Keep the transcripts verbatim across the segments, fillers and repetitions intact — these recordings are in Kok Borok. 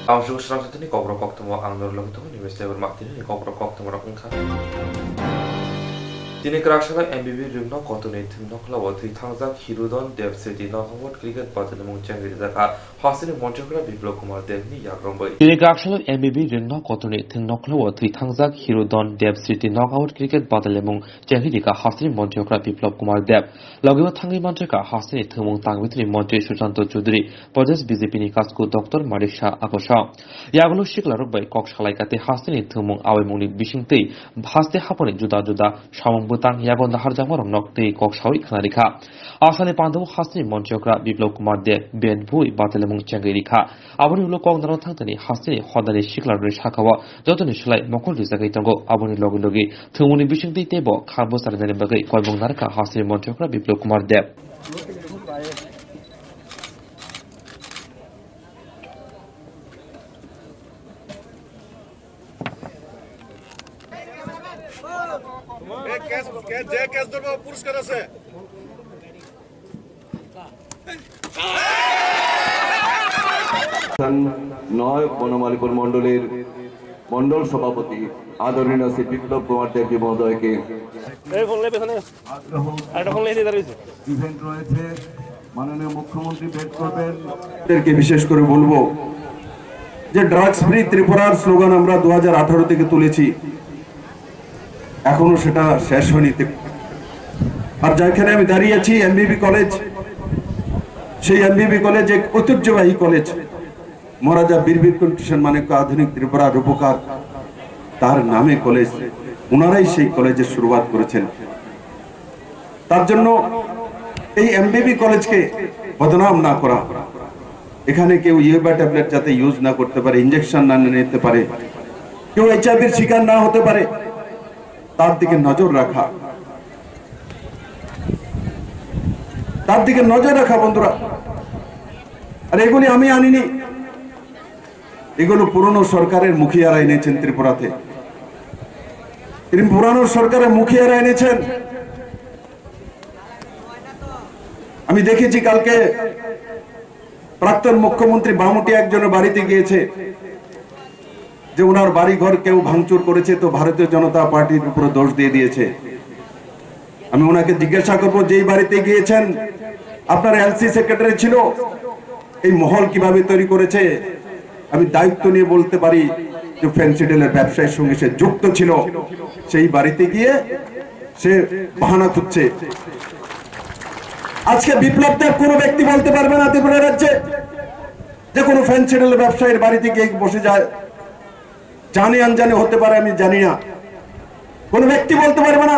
Tamsuk srang sitini kokrok koktwma ang norok logi tongo, nini bwsai borok tini kokrok koktwma rok wngkha. Tini kwrak salo M B B ringno kotorni thwng nokhlao thwi thangjak Hirudon Debsriti knockout cricket badalimung chengwi rijak kha hasteni montri okra Biplab Kumar Debni yakromwi. Tini kwrak salo M B B ringno kotorni thwng nokhlao thwi thangjak Hirudon Debsriti knockout cricket badalimung chengwi rikha hasteni montri okra Biplab Kumar Deb. Logi o thangwi manthokha hasteni thwngmung tangwi tini montri Sushanta Chowdhury, Pradesh B J P ni kasku Doctor Manik Shah akoso. Yagulo siklarok bai kok salaikha tei hasteni thwngmung awaimungni bisingtwi haste haphangni juda juda samung bwtang yago naharjakmarokno tei kok sawi khwnarikha. Asani pandao hasteni montri okra Biplab Kumar Deb ben bui badalimung chengwi rikha. Aboni ulo kok narwk thangtani hasteni hodani siklarokni sakao jotoni slai mokol rijagwi tongo. Aboni logi logi thwngmungni bisingtwi teibo kha bwsalainani bagwi koimung narwkha hasteni montri okra Biplab Kumar Deb. এই case, case, যে কেচ ধরবো, পুরস্কার আছে। নয় বনমালীপুর মণ্ডলের মণ্ডল সভাপতি আদরণীয় শ্রী বিপ্লব কুমার দেবজি মহোদয়কে এই ফোন লাই পেছনে। আগ্রহ আরেকটা ফোন লাই দিয়ে দাঁড়িয়েছে। ইভেন্ট রয়েছে, মাননীয় মুখ্যমন্ত্রী ভেট করবেন। এদেরকে বিশেষ করে বলবো যে ড্রাগস ফ্রি ত্রিপুরার স্লোগান আমরা দু হাজার আঠারো থেকে তুলেছি, এখনো সেটা শেষ হয়নি। আর যেখানে আমি দাঁড়িয়ে আছি এমবিবি কলেজ, সেই এমবিবি কলেজ এক ঐতিহ্যবাহী কলেজ। মহারাজা বীর বিক্রম কৃষ্ণ মাণিক্য আধুনিক ত্রিপুরা রূপকার, তার নামে কলেজ, ওনারাই সেই কলেজের শুরুয়াত করেছেন। তার জন্য এই এমবিবি কলেজকে বদনাম না করা, এখানে কেউ ইয়াবা ট্যাবলেট যাতে ইউজ না করতে পারে, ইঞ্জেকশন না নিতে পারে, কেউ এইচআইভির শিকার না হতে পারে, তার দিকে নজর রাখা, তার দিকে নজর রাখা বন্ধুরা। আর এগুলি আমি আনিনি, এগুলো পুরনো সরকারের মুখিয়ারা এনেছেন ত্রিপুরাতে। তিনি পুরানো সরকারের মুখিয়ারা এনেছেন। আমি দেখেছি কালকে প্রাক্তন মুখ্যমন্ত্রী বামুটি একজনের বাড়িতে গিয়েছে যে ওনার বাড়ি ঘর কেউ ভাঙচুর করেছে, তো ভারতীয় জনতা পার্টির উপরে দোষ দিয়ে দিয়েছে। আমি ওনাকে জিজ্ঞাসা করব, যেই বাড়িতে গিয়েছেন, আপনার এলসি সেক্রেটারি ছিল, এই মহল কিভাবে তৈরি করেছে? আমি দায়িত্ব নিয়ে বলতে পারি যে ফেন্সিডিলের ব্যবসায়ীর সঙ্গে সে যুক্ত ছিল। সেই বাড়িতে গিয়ে সে বাহানা খুঁজছে। আজকে বিপ্লব দেব কোনো ব্যক্তি বলতে পারবে না ত্রিপুরা রাজ্যে যে কোনো ফেন্সিডিলের ব্যবসায়ীর বাড়িতে গিয়ে বসে যায়। জানে আনজানে হতে পারে, আমি জানি না। কোনো ব্যক্তি বলতে পারবে না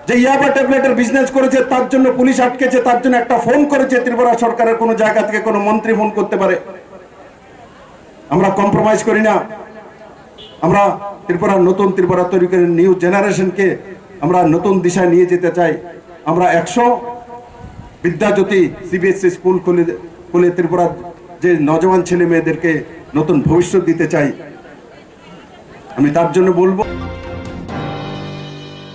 যে ইয়াবা ট্যাবলেটের বিজনেস করেছে, তার জন্য পুলিশ আটকেছে, তার জন্য একটা ফোন করেছে ত্রিপুরা সরকারের কোনো জায়গা থেকে কোনো মন্ত্রী ফোন করতে পারে। আমরা কম্প্রোমাইজ করি না। আমরা ত্রিপুরা, নতুন ত্রিপুরা তৈরি করে নিউ জেনারেশনকে আমরা নতুন দিশায় নিয়ে যেতে চাই। আমরা একশো বিদ্যাজ্যোতি সিবিএসই স্কুল খুলে, খুলে ত্রিপুরার যে নজওয়ান ছেলে মেয়েদেরকে নতুন ভবিষ্যৎ দিতে চাই। আমি তার জন্য বলবো।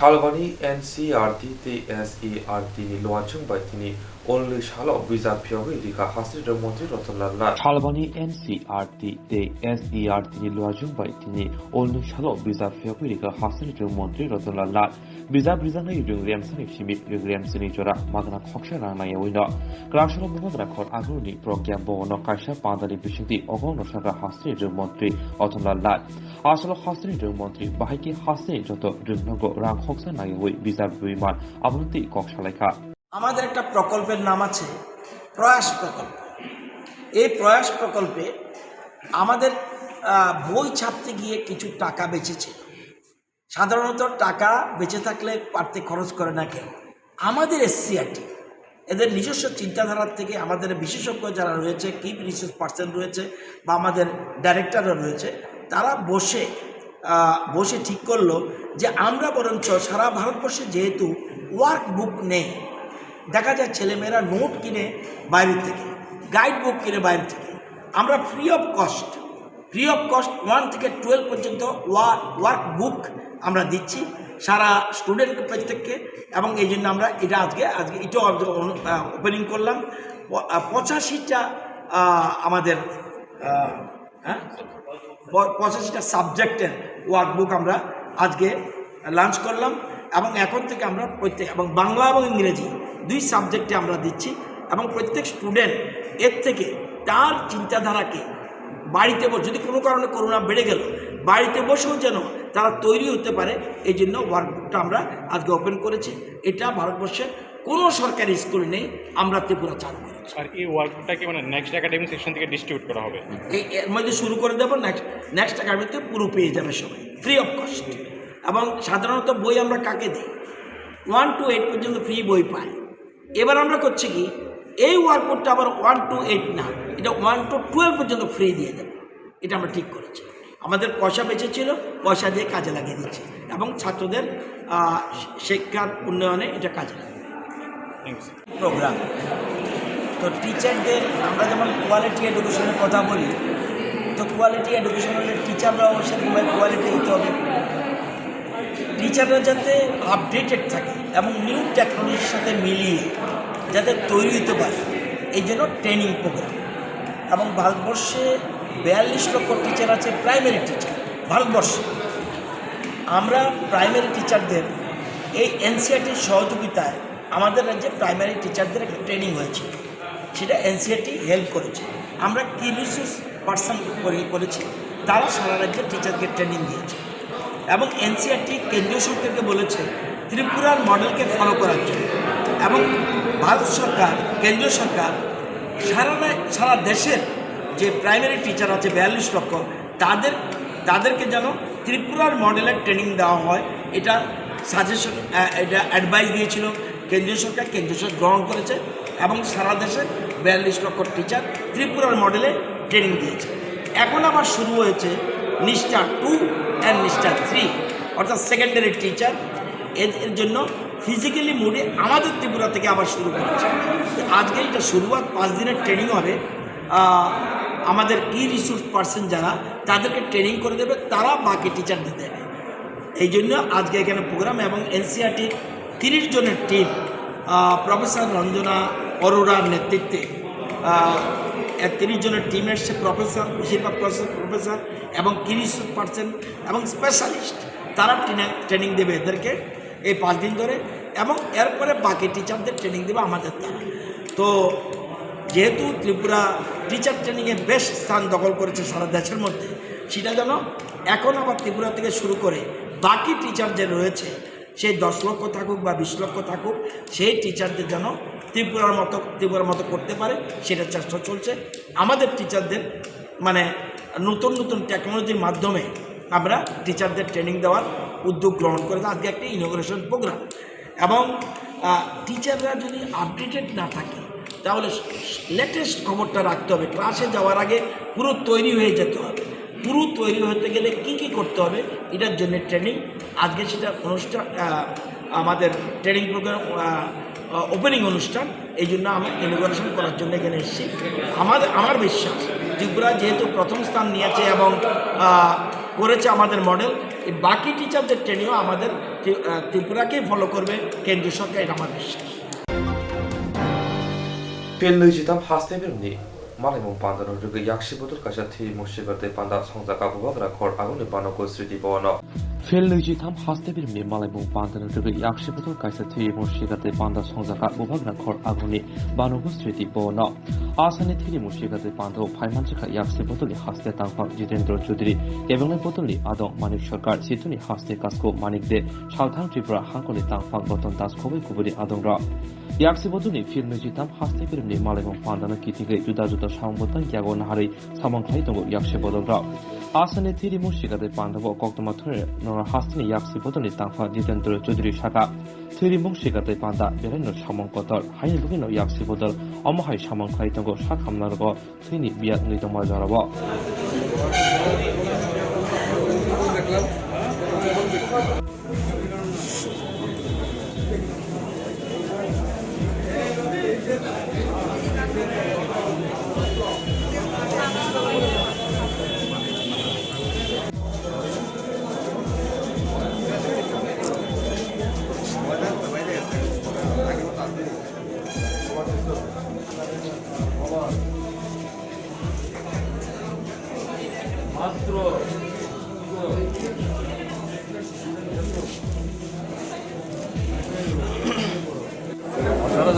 Salbani N C R T tei S E R T ni luachung bai tini olni salo bijap phiyogwi rikha hasteni montri Ratan Lal Nath. Salbani N C R T tei S E R T ni luachung bai tini olni salo bijap phiyogwi rikha hasteni montri Ratan Lal Nath. Bijap rijaknai ring remsani simi ring remsani jora magna khoksa rang naiyawi no. Kwraksalo Mohendra Khor Agurni progya bono kaisa pandani bisingtwi ogo no sakha hasteni ring montri Ratan Lal Nath. Asolo hasteni ring montri bahai khe hasteni joto ring nogo rang khoksa naiyawi bijap riwi man, aboni twi kok salaikha. আমাদের একটা প্রকল্পের নাম আছে প্রয়াস প্রকল্প। এই প্রয়াস প্রকল্পে আমাদের আহ, বই ছাপতে গিয়ে কিছু টাকা বেঁচেছিল। সাধারণত টাকা বেঁচে থাকলে পারতে খরচ করে না কেউ। আমাদের এসসিআরটি এদের নিজস্ব চিন্তাধারার থেকে আমাদের বিশেষজ্ঞ যারা রয়েছে, কি রিসোর্স পার্সন রয়েছে বা আমাদের ডাইরেক্টররা রয়েছে, তারা বসে আহ, বসে ঠিক করলো যে আমরা বরঞ্চ সারা ভারতবর্ষে যেহেতু ওয়ার্ক বুক নেই, দেখা যায় ছেলেমেয়েরা নোট কিনে বাইরে থেকে, গাইড বুক কিনে বাইরে থেকে, আমরা free of cost, free of cost one থেকে টুয়েলভ পর্যন্ত ওয়ার্ক বুক আমরা দিচ্ছি সারা স্টুডেন্ট প্রত্যেককে। এবং এই জন্য আমরা এটা আজকে আজকে এটাও ওপেনিং করলাম। প- আহ, পঁচাশিটা আহ, আমাদের আহ, হ্যাঁ, প- পঁচাশিটা সাবজেক্টের ওয়ার্কবুক আমরা আজকে লঞ্চ করলাম। এবং এখন থেকে আমরা প্রত্যেক, এবং বাংলা এবং ইংরেজি দুই সাবজেক্টে আমরা দিচ্ছি। এবং প্রত্যেক স্টুডেন্ট এর থেকে তার চিন্তাধারাকে বাড়িতে বসে, যদি কোনো কারণে করোনা বেড়ে গেল, বাড়িতে বসেও যেন তারা তৈরি হতে পারে, এই জন্য ওয়ার্কবুকটা আমরা আজকে ওপেন করেছি। এটা ভারতবর্ষের কোনো সরকারি স্কুল নেই, আমরা ত্রিপুরা চালু করেছি। আর এই ওয়ার্কবুকটা কি মানে নেক্সট একাডেমিক সেশন থেকে ডিস্ট্রিবিউট করা হবে? এই এর মধ্যে শুরু করে দেবো, নেক্সট নেক্সট একাডেমিতে পুরো পেয়ে যাবে সবাই, ফ্রি অফ কস্ট। এবং সাধারণত বই আমরা কাকে দিই? ওয়ান টু এইট পর্যন্ত ফ্রি বই পায়। এবার আমরা করছি কি, এই ওয়ার্কবুকটা আবার ওয়ান টু এইট না, এটা ওয়ান টু টুয়েলভ পর্যন্ত ফ্রি দিয়ে দেবো। এটা আমরা ঠিক করেছি। আমাদের পয়সা বেঁচে ছিল, পয়সা দিয়ে কাজে লাগিয়ে দিচ্ছি এবং ছাত্রদের আহ, শিক্ষার উন্নয়নে এটা কাজে লাগে। প্রোগ্রাম। তো টিচারদের আমরা যেমন কোয়ালিটি এডুকেশনের কথা বলি, তো কোয়ালিটি এডুকেশন হলে টিচাররাও সেরকমভাবে কোয়ালিটি হতে হবে। টিচাররা যাতে আপডেটেড থাকে এবং নিউ টেকনোলজির সাথে মিলিয়ে যাতে তৈরি হতে পারে, এই জন্য ট্রেনিং প্রোগ্রাম। এবং ভারতবর্ষে বিয়াল্লিশ লক্ষ টিচার আছে, প্রাইমারি টিচার ভারতবর্ষে। আমরা প্রাইমারি টিচারদের এই এনসিইআরটির সহযোগিতায় আমাদের রাজ্যে প্রাইমারি টিচারদের একটা ট্রেনিং হয়েছে, সেটা এনসিইআরটি হেল্প করেছে। আমরা কি রিসোর্স পার্সন করে করেছি, তারা সারা রাজ্যে টিচারকে ট্রেনিং দিয়েছে। এবং এনসিইআরটি কেন্দ্রীয় সরকারকে বলেছে ত্রিপুরার মডেলকে ফলো করার জন্য। এবং ভারত সরকার, কেন্দ্রীয় সরকার সারা রা- সারা দেশের যে প্রাইমারি টিচার আছে বিয়াল্লিশ লক্ষ, তাদের তাদেরকে যেন ত্রিপুরার মডেলের ট্রেনিং দেওয়া হয়, এটা সাজেশন, এটা অ্যাডভাইস দিয়েছিল কেন্দ্রীয় সরকার। কেন্দ্রীয় সরকার গ্রহণ করেছে এবং সারা দেশে বিয়াল্লিশ লক্ষ টিচার ত্রিপুরার মডেলে ট্রেনিং দিয়েছে। এখন আবার শুরু হয়েছে নিষ্ঠা টু অ্যান্ড নিষ্ঠা থ্রি, অর্থাৎ সেকেন্ডারি টিচার। এর এর জন্য ফিজিক্যালি মোডে আমাদের ত্রিপুরা থেকে আবার শুরু করেছে। তো আজকে এটা শুরুয়াত, পাঁচ দিনের ট্রেনিং হবে। আহ, আমাদের কি রিসোর্স পার্সন যারা, তাদেরকে ট্রেনিং করে দেবে, তারা বাকি টিচারদের দেবে। এই জন্য আজকে এখানে প্রোগ্রাম। এবং এনসিইআরটির তিরিশ জনের টিম, প্রফেসর রঞ্জনা অরোরার নেতৃত্বে আহ, এ তিরিশ জনের টিম এসছে, প্রফেসর, বেশিরভাগ প্রফেসর প্রফেসর এবং কি রিসোর্স পার্সন এবং স্পেশালিস্ট, তারা ট্রেনিং ট্রেনিং দেবে এদেরকে এই পাঁচ দিন ধরে। এবং এরপরে বাকি টিচারদের ট্রেনিং দেবে আমাদের তারা। তো যেহেতু ত্রিপুরা টিচার ট্রেনিংয়ে বেশ স্থান দখল করেছে সারা দেশের মধ্যে, সেটা যেন এখন আবার ত্রিপুরা থেকে শুরু করে বাকি টিচার যে রয়েছে, সেই দশ লক্ষ থাকুক বা বিশ লক্ষ থাকুক, সেই টিচারদের যেন ত্রিপুরার মতো ত্রিপুরার মতো করতে পারে, সেটা চেষ্টা চলছে। আমাদের টিচারদের, মানে, নতুন নতুন টেকনোলজির মাধ্যমে আমরা টিচারদের ট্রেনিং দেওয়ার উদ্যোগ গ্রহণ করেছি। আজকে একটা ইনোগ্রেশন প্রোগ্রাম। এবং আহ, টিচাররা যদি আপডেটেড না থাকে, তাহলে লেটেস্ট খবরটা রাখতে হবে। ক্লাসে যাওয়ার আগে পুরো তৈরি হয়ে যেতে হবে। পুরো তৈরি হতে গেলে কি কি করতে হবে, এটার জন্য ট্রেনিং। আজকে সেটা অনুষ্ঠান, আহ, আমাদের ট্রেনিং প্রোগ্রাম, ওপেনিং অনুষ্ঠান, এই জন্য আমি ইনোগ্রেশন করার জন্য এখানে এসেছি। আমাদের আমার বিশ্বাস, ত্রিপুরা যেহেতু প্রথম স্থান নিয়েছে এবং আহ, করেছে আমাদের মডেল, এই বাকি টিচারদের ট্রেনিংও আমাদের ত্রি- আহ, ত্রিপুরাকেই ফলো করবে কেন্দ্রীয় সরকার, এটা আমার বিশ্বাস। Phil nwijitham haste birni malaimung pandano rwgwi yaksi bodol kaisa thwi musi gate panda songjak a bubagra khor aguni banogo Sriti Bhavan o. Phil nwijitham haste birni malaimung pandano rwgwi yaksi bodol kaisa thwi musi gate panda songjak a bubagra khor aguni banogo Sriti Bhavan o. Asani thwi musi gate panda o phaimanjak kha yaksi bodolni haste tangphang Jitendra Chaudhary, kebengnai bodolni adong Manik Sarkar, situni haste kasko Manik De, salthang Tripura hangkoni tangphang Ratan Das khoboi kubuni adongrok. Yaksi bodolni phil nwijitham haste birni malaimung pandano kitingwi juda juda samung bwtang yago naharwi samung khlai tongo yaksi bodolrok. Asani thwi musi gate panda o koktwma thore norok hasteni yaksi bodolni tangphang Jitendra Chaudhary saka. Thwi musi gate panda belaino samung kotor, haini bagwino yaksi bodol omo hai samung khlai tongo sak hamnargo. Thwini biyak wngwi tongma jorao. আপনারা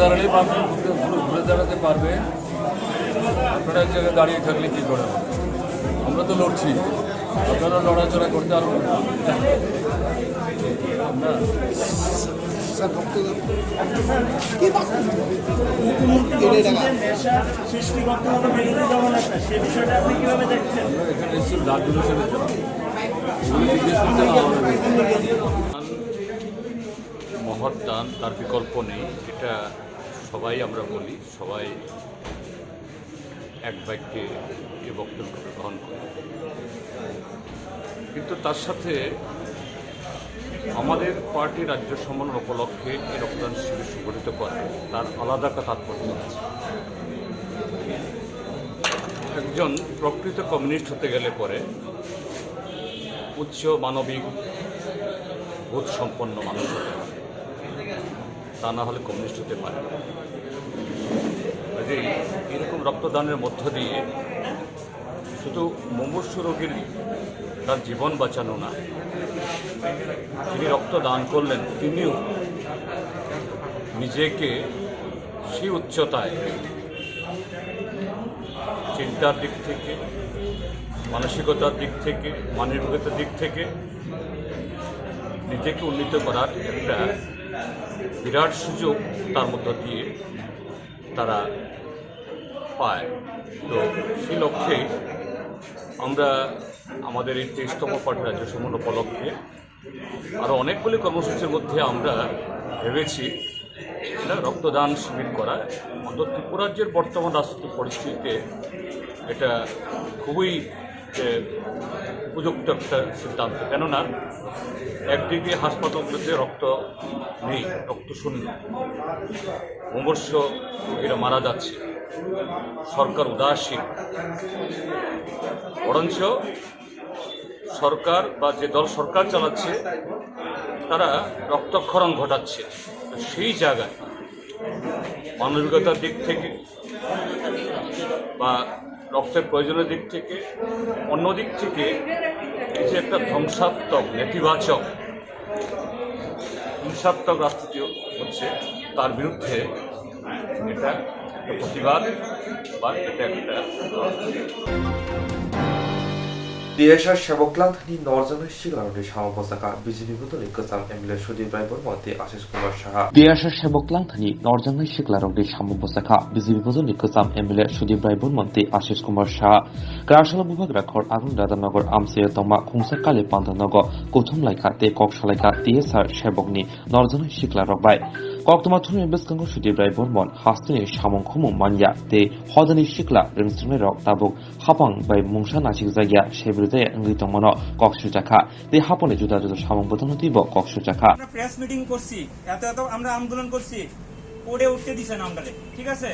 যারা নেই, আপনি ঘুরে, ঘুরে, ঘুরে দাঁড়াতে পারবে। আপনারা এক জায়গায় দাঁড়িয়ে থাকলে কি করে হবে? আমরা তো লড়ছি, আপনারা লড়াচড়া করতে আরম্ভ করুন। না। স্যার, ভক্তদের কি বার্তা দিবেন? মুখ্যমন্ত্রী এটাই ডাকা। সৃষ্টিগতভাবে বিরোধী দল একটা, সে বিষয়টা আপনি কিভাবে দেখছেন? আমরা এখানে এসেছি blood donation-এর জন্য। উনি জিজ্ঞেস করছেন আমাদের। মহৎ দান, তার বিকল্প নেই, এটা সবাই আমরা বলি, সবাই এক বাক্যে এ বক্তব্য গ্রহণ করি। কিন্তু তার সাথে আমাদের পার্টি রাজ্য সম্মেলন উপলক্ষে এই রক্তদান শিবির সংগঠিত করা, তার আলাদা একটা তাৎপর্য আছে। একজন প্রকৃত কমিউনিস্ট হতে গেলে পরে উচ্চ মানবিক বোধ সম্পন্ন মানুষ হতে হয়, তা না হলে কমিউনিস্ট হতে পারে না। কাজেই এরকম রক্তদানের মধ্য দিয়ে শুধু মুমূর্ষু রোগীর, তার জীবন বাঁচানো না, যিনি রক্ত দান করলেন তিনিও নিজেকে সেই উচ্চতায় চিন্তার দিক থেকে, মানসিকতার দিক থেকে, মানবিকতার দিক থেকে নিজেকে উন্নীত করার একটা বিরাট সুযোগ তার মধ্য দিয়ে তারা পায়। তো সেই লক্ষ্যেই আমরা আমাদের এই তেইশতম পার্টি রাজ্য সম্মেলন উপলক্ষে আরও অনেকগুলি কর্মসূচির মধ্যে আমরা ভেবেছি এটা রক্তদান শিবির করা। অন্তত ত্রিপুরার যে বর্তমান রাজনৈতিক পরিস্থিতিতে এটা খুবই, এ, উপযুক্ত একটা সিদ্ধান্ত। কেননা একদিকে হাসপাতালগুলোতে রক্ত নেই, রক্ত শূন্য, মুমূর্ষু রোগীরা মারা যাচ্ছে, সরকার উদাসীন, বরঞ্চ সরকার বা যে দল সরকার চালাচ্ছে তারা রক্তক্ষরণ ঘটাচ্ছে। তো সেই জায়গায় মানবিকতার দিক থেকে বা রক্তের প্রয়োজনের দিক থেকে, অন্য দিক থেকে এই যে একটা ধ্বংসাত্মক, নেতিবাচক, হিংসাত্মক রাজনীতি হচ্ছে, তার বিরুদ্ধে এটা একটা প্রতিবাদ বা এটা একটা লড়াই। Tiprasa sebok langthani norjaknai siklarokni samung bwsakha B J P bodolni kwcham M L A Sudip Rai Bormon tei Ashish Kumar Saha. Tiprasa sebok langthani norjaknai siklarokni samung bwsakha B J P bodolni kwcham M L A Sudip Rai Bormon tei Ashish Kumar Saha. Kwrwngsalo bubagra khor Agoni Radhanagar amchaio tongma khungsa kali panda nogo kuthum laikha tei kok salaikha T S R sebokni norjaknai siklarok bai. Koktwma thumni bwskango Sudip Rai Bormon hasteni samung khumung manya tei hodani sikla rwngsrwngnairok tabuk hapang bai mungsa nasikjakya, sebrijaya wngwi tongmano kok swijakha tei hapangni juda juda samung bwtangno twibo kok swijakha. আমরা press meeting করছি, এত এত আমরা আন্দোলন করছি, পড়ে উঠতে দিছে না আমরারে, ঠিক আছে?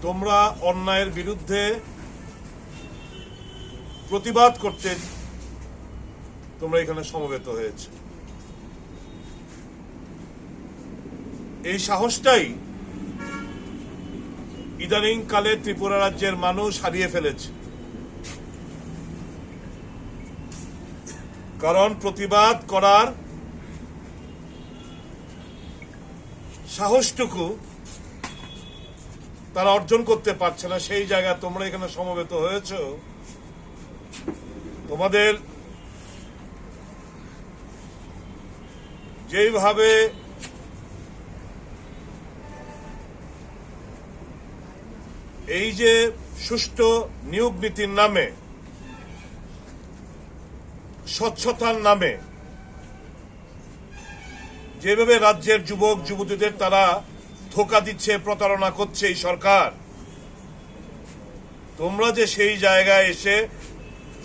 তোমরা অন্যায়ের বিরুদ্ধে প্রতিবাদ করতে তোমরা এখানে সমবেত হয়েছে। এই সাহসটাই ইদানিং কালে ত্রিপুরা রাজ্যের মানুষ হারিয়ে ফেলেছে। কারণ প্রতিবাদ করার সাহসটুকু তারা অর্জন করতে পারছে না। সেই জায়গায় তোমরা এখানে সমবেত হয়েছো, তোমাদের যেইভাবে এই যে সুষ্ঠু নিয়োগ নীতির নামে, স্বচ্ছতার নামে যেভাবে রাজ্যের যুবক যুবতীদের তারা ধোঁকা দিচ্ছে, প্রতারণা করছে এই সরকার, তোমরা যে সেই জায়গায় এসে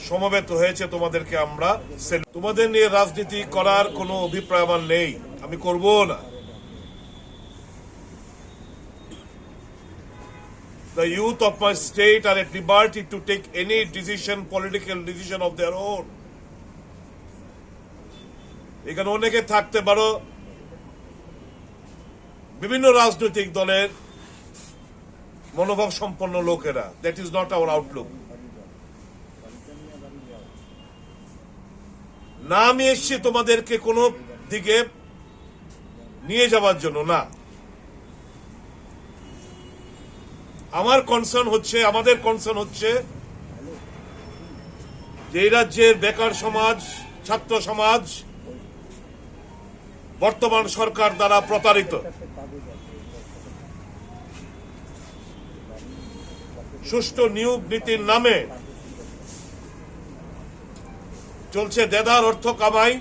সমবেত হয়েছে, তোমাদেরকে আমরা salute। তোমাদের নিয়ে রাজনীতি করার কোনো অভিপ্রায় আমার নেই, আমি করবও না। The youth of my state are at liberty to take any decision, political decision of their own. এখানে অনেকে থাকতে পারো বিভিন্ন রাজনৈতিক দলের মনোভাব সম্পন্ন লোকেরা। That is not our outlook. না, আমি এসছি তোমাদেরকে কোনো দিকে নিয়ে যাওয়ার জন্য না। আমার কনসার্ন হচ্ছে, আমাদের কনসার্ন হচ্ছে যে এই রাজ্যের বেকার সমাজ, ছাত্র সমাজ বর্তমান সরকার দ্বারা প্রতারিত। সুষ্ঠু নিয়োগ নীতির নামে চলছে দেদার অর্থ কামাই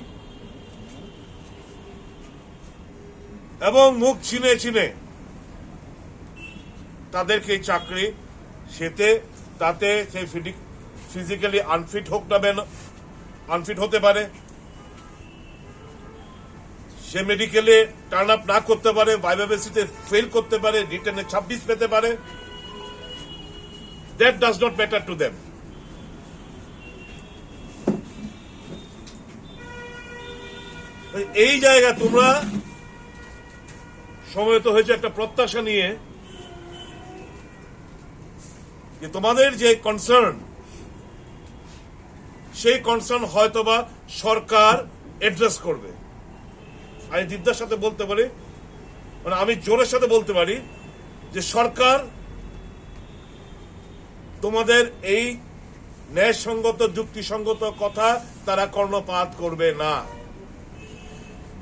এবং মুখ চিনে চিনে তাদেরকে এই চাকরি, সেতে তাতে সে ফিডি-, ফিজিক্যালি আনফিট হোক না কেন, আনফিট হতে পারে, সে মেডিকেলে টার্ন আপ না করতে পারে, ভাইভা বেসিসে ফেল করতে পারে, রিটেনে ছাব্বিশ পেতে পারে। That does not matter to them. এই জায়গা তোমরা সমবেত হয়েছে একটা প্রত্যাশা নিয়ে যে তোমাদের যে কনসার্ন, সেই কনসার্ন হয়তোবা সরকার অ্যাড্রেস করবে। আমি দৃঢ়তার সাথে বলতে পারি, মানে, আমি জোরের সাথে বলতে পারি যে সরকার তোমাদের এই ন্যায়সঙ্গত, যুক্তিসঙ্গত কথা তারা কর্ণপাত করবে না।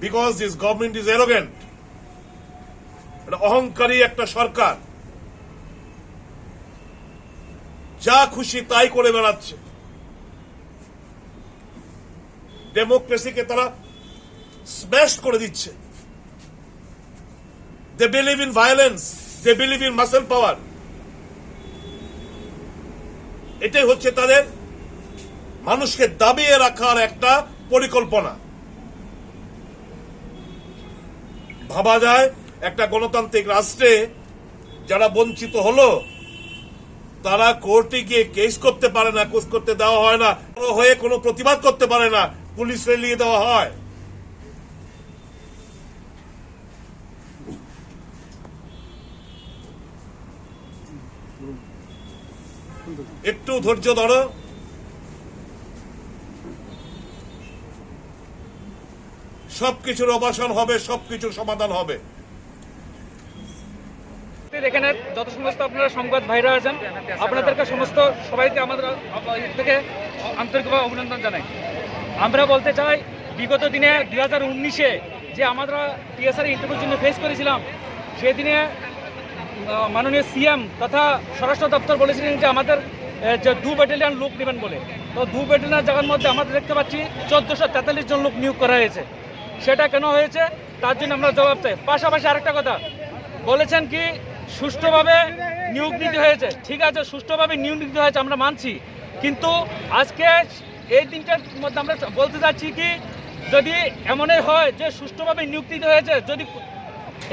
Because this government is arrogant. এটা অহংকারী একটা সরকার, যা খুশি তাই করে বেড়াচ্ছে। ডেমোক্রেসিকে তারা স্ম্যাশ করে দিচ্ছে। They believe in violence, they believe in muscle power. এটাই হচ্ছে তাদের মানুষকে দাবিয়ে রাখার একটা পরিকল্পনা। ভাবা যায়, একটা গণতান্ত্রিক রাষ্ট্রে যারা বঞ্চিত হলো, তারা কোর্টে গিয়ে কেস করতে পারে না, কেস করতে দেওয়া হয় না, বড় হয়ে কোনো প্রতিবাদ করতে পারে না, পুলিশ রেলিয়ে দেওয়া হয়। একটু ধৈর্য ধরো, সবকিছুর অবসান হবে, সবকিছুর সমাধান হবে। এখানে যত সমস্ত আপনারা সংবাদ ভাইরা আছেন, আপনাদেরকে সমস্ত সবাইকে আমাদের থেকে আন্তরিকভাবে অভিনন্দন জানাই। আমরা বলতে চাই, বিগত দিনে দুই হাজার উনিশে যে আমরা টিএসআর ইন্টারভিউর জন্য ফেস করেছিলাম, সেদিনে আহ, মাননীয় সিএম তথা স্বরাষ্ট্র দপ্তর বলেছিলেন যে আমাদের আহ, যে দু ব্যাটালিয়ন লোক নেবেন বলে। তো দু ব্যাটালিয়ন জায়গার মধ্যে আমরা দেখতে পাচ্ছি চোদ্দশো তেতাল্লিশ জন লোক নিয়োগ করা হয়েছে। সেটা কেন হয়েছে, তার জন্য আমরা জবাব চাই। পাশাপাশি আরেকটা কথা বলেছেন কি, সুষ্ঠুভাবে নিয়োগ নীতি হয়েছে। ঠিক আছে, সুষ্ঠুভাবে নিয়োগ নীতি হয়েছে, আমরা মানছি, কিন্তু আজকে এই দিনটার মধ্যে আমরা বলতে চাচ্ছি কি, যদি এমনই হয় যে সুষ্ঠুভাবে নিয়োগ নীতি হয়েছে, যদি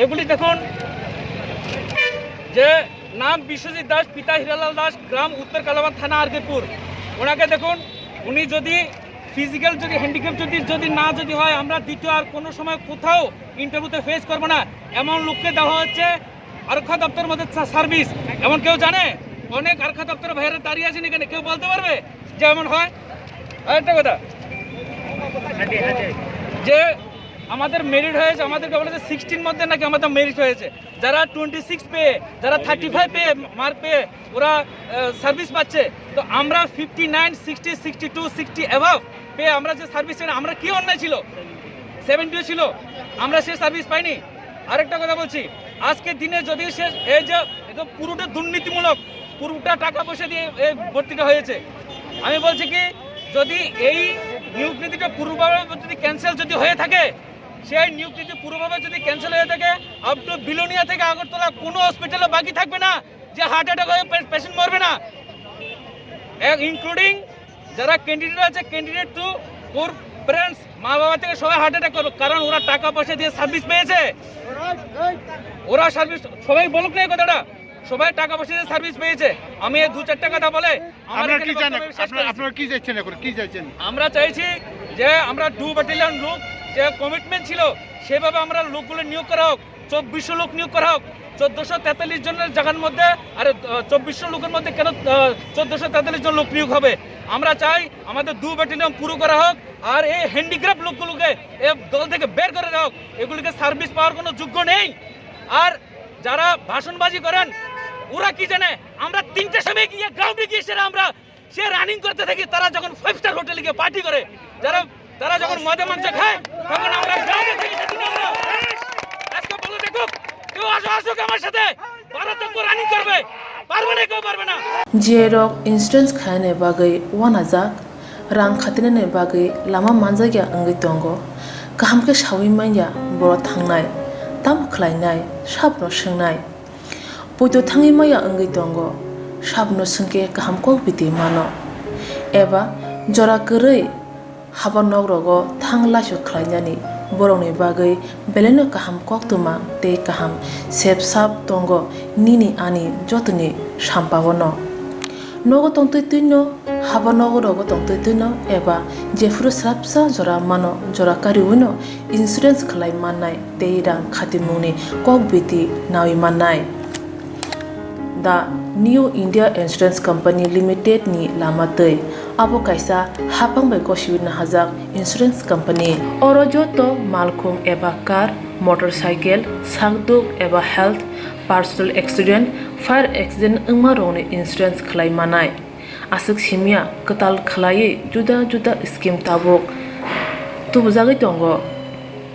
এগুলি দেখুন, যে নাম বিশ্বজিৎ দাস, পিতা হীরালাল দাস, গ্রাম উত্তর কালাবান, থানা আরকেপুর। ওনাকে দেখুন, উনি যদি ফিজিক্যাল যদি হ্যান্ডিক্যাপ যদি যদি না যদি হয়, আমরা দ্বিতীয় আর কোনো সময় কোথাও ইন্টারভিউতে ফেস করবো না। এমন লোককে দেওয়া হচ্ছে আরক্ষা দপ্তর মধ্যে সা-, সার্ভিস। এমন কেউ জানে? অনেক আরক্ষা দপ্তর বাইরে দাঁড়িয়ে আছেন এখানে, কেউ বলতে পারবে যে এমন হয়? আরেকটা কথা, যে আমাদের মেরিট হয়েছে, আমাদেরকে বলেছে সিক্সটির মধ্যে নাকি আমাদের মেরিট হয়েছে। যারা টোয়েন্টি সিক্স পেয়ে, যারা থার্টি ফাইভ পেয়ে, মার্ক পেয়ে ওরা সার্ভিস পাচ্ছে, তো আমরা fifty nine, sixty, sixty two, sixty অ্যাভাব পেয়ে আমরা যে সার্ভিস, আমরা কি অন্যায় ছিল? সেভেন্টিও ছিল, আমরা সে সার্ভিস পাইনি। আরেকটা কথা বলছি, আজকের দিনে যদি সে এই যে একদম পুরোটা দুর্নীতিমূলক, পুরোটা টাকা পয়সা দিয়ে এই ভর্তিটা হয়েছে, আমি বলছি কি, যদি এই নিয়োগ নীতিটা পুরোভাবে যদি ক্যান্সেল যদি হয়ে থাকে, সেই নিয়োগ নীতি পুরোভাবে যদি ক্যান্সেল হয়ে থাকে, আপ টু বিলোনিয়া থেকে আগরতলা কোনো হসপিটালে বাকি থাকবে না যে হার্ট অ্যাটাক হয়ে পেশেন্ট মরবে না, ইনক্লুডিং যারা ক্যান্ডিডেট আছে, ক্যান্ডিডেট টু ওর প্যারেন্টস, মা বাবা থেকে সবাই হার্ট অ্যাটাক করবে, কারণ ওরা টাকা পয়সা দিয়ে সার্ভিস পেয়েছে, ওরা সার্ভিস, সবাই বলুক না এই কথাটা। সবাই টাকা পয়সা দিয়ে সার্ভিস পেয়েছে। আমি এই দু চার টাকা না বলে আমার আপনারা এখানে কি চান? বক্তব্য শেষ আপনারা, করেছি। আপনারা কি চাইছেন এখন? কি চাইছেন? আমরা চাইছি যে আমরা ডু ব্যাটালিয়ন লোক যে কমিটমেন্ট ছিল, সেভাবে আমরা লোকগুলো নিয়োগ করা হোক, চব্বিশশো লোক নিয়োগ করা হোক। চোদ্দশো তেতাল্লিশ জনের জায়গার মধ্যে, আরে, আহ, চব্বিশশো লোকের মধ্যে কেন, আহ, চোদ্দশো তেতাল্লিশ জন লোক নিয়োগ হবে? আমরা চাই আমাদের ডু ব্যাটালিয়ন পুরো করা হোক, আর এই হ্যান্ডিক্রাফট লোকগুলোকে এ দল থেকে বের করে দেওয়া হোক। এগুলিকে সার্ভিস পাওয়ার কোনো যোগ্য নেই। আর যারা ভাষণবাজি করেন, ওরা কি জানে? আমরা তিনটের সময় গিয়ে গ্রাউন্ডে গিয়ে সেটা আমরা সে রানিং করতে থাকি। তারা যখন ফাইভ স্টার হোটেলে গিয়ে পার্টি করে, যারা, তারা যখন মদে মাংস খায়, তখন আমরা গ্রাউন্ডে থাকি সেদিন আমরা। আজকে বলে দেখুক, কেউ আসো, আসুক আমার সাথে, বারো চক্কর রানিং করবে, পারবে না, কেউ পারবে না। G I rok insurance khaina bagwi wanajak, rang khatinani bagwi lama manjakya wngwi tongo. Kaham khe sawi manya boro thangnai, tamo khlainai, sabno swngnai. Poito thangwi maya wngwi tongo, sabno swngkhe kaham kok biti mano. Eba jora kwrwi haba nok rogo thang laisu khlainani borokni bagwi belaino kaham koktwma tei kaham sep sap tongo nini ani jotoni sampao no. Nogo tongtwi twino, haba nogo rogo tongtwi twino eba jephuru srapsa jora mano, jora kariwino insurance khlai mannai tei rang khatimungni kok biti nawi mannai. The New India Insurance Company Limited ni lama twi. Abo kaisa hapang bai gosiwi nahajak insurance company. Oro joto malkhung eba car, motorcycle, sakduk eba health, personal accident, fire accident wngma rokni insurance khlai manai. Aswk simya kwtal khlaiwi juda juda scheme tabuk tubujagwi tongo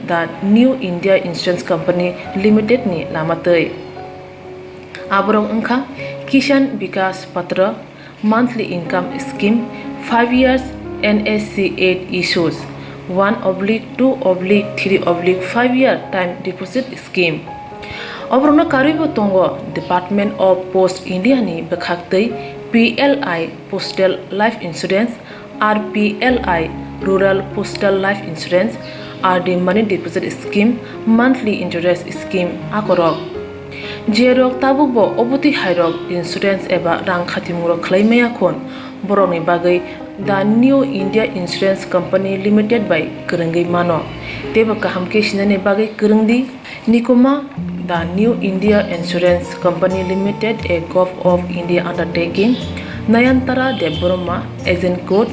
The New India Insurance Company Limited ni lama twi. Aborok wngkha Kisan Vikas Patra, monthly income scheme, five years N S C eight issues, one oblique two oblique three oblique five year time deposit scheme. Oborokno karwibo tongo Department of Post India ni bwkhaktwi P L I Postal Life Insurance, R P L I Rural Postal Life Insurance, R D Money Deposit Scheme, Monthly Interest Scheme akorok. Jerok tabukbo obotwi hairok insurance eba rang khatimungrok khlai maya khun, borokni bagwi The New India Insurance Company Limited bai kwrwngwi mano, teibo kaham khe sinani bagwi kwrwngdi. Nikuma, The New India Insurance Company Limited, a Govt of India undertaking, Nayantara Debbarma, agent code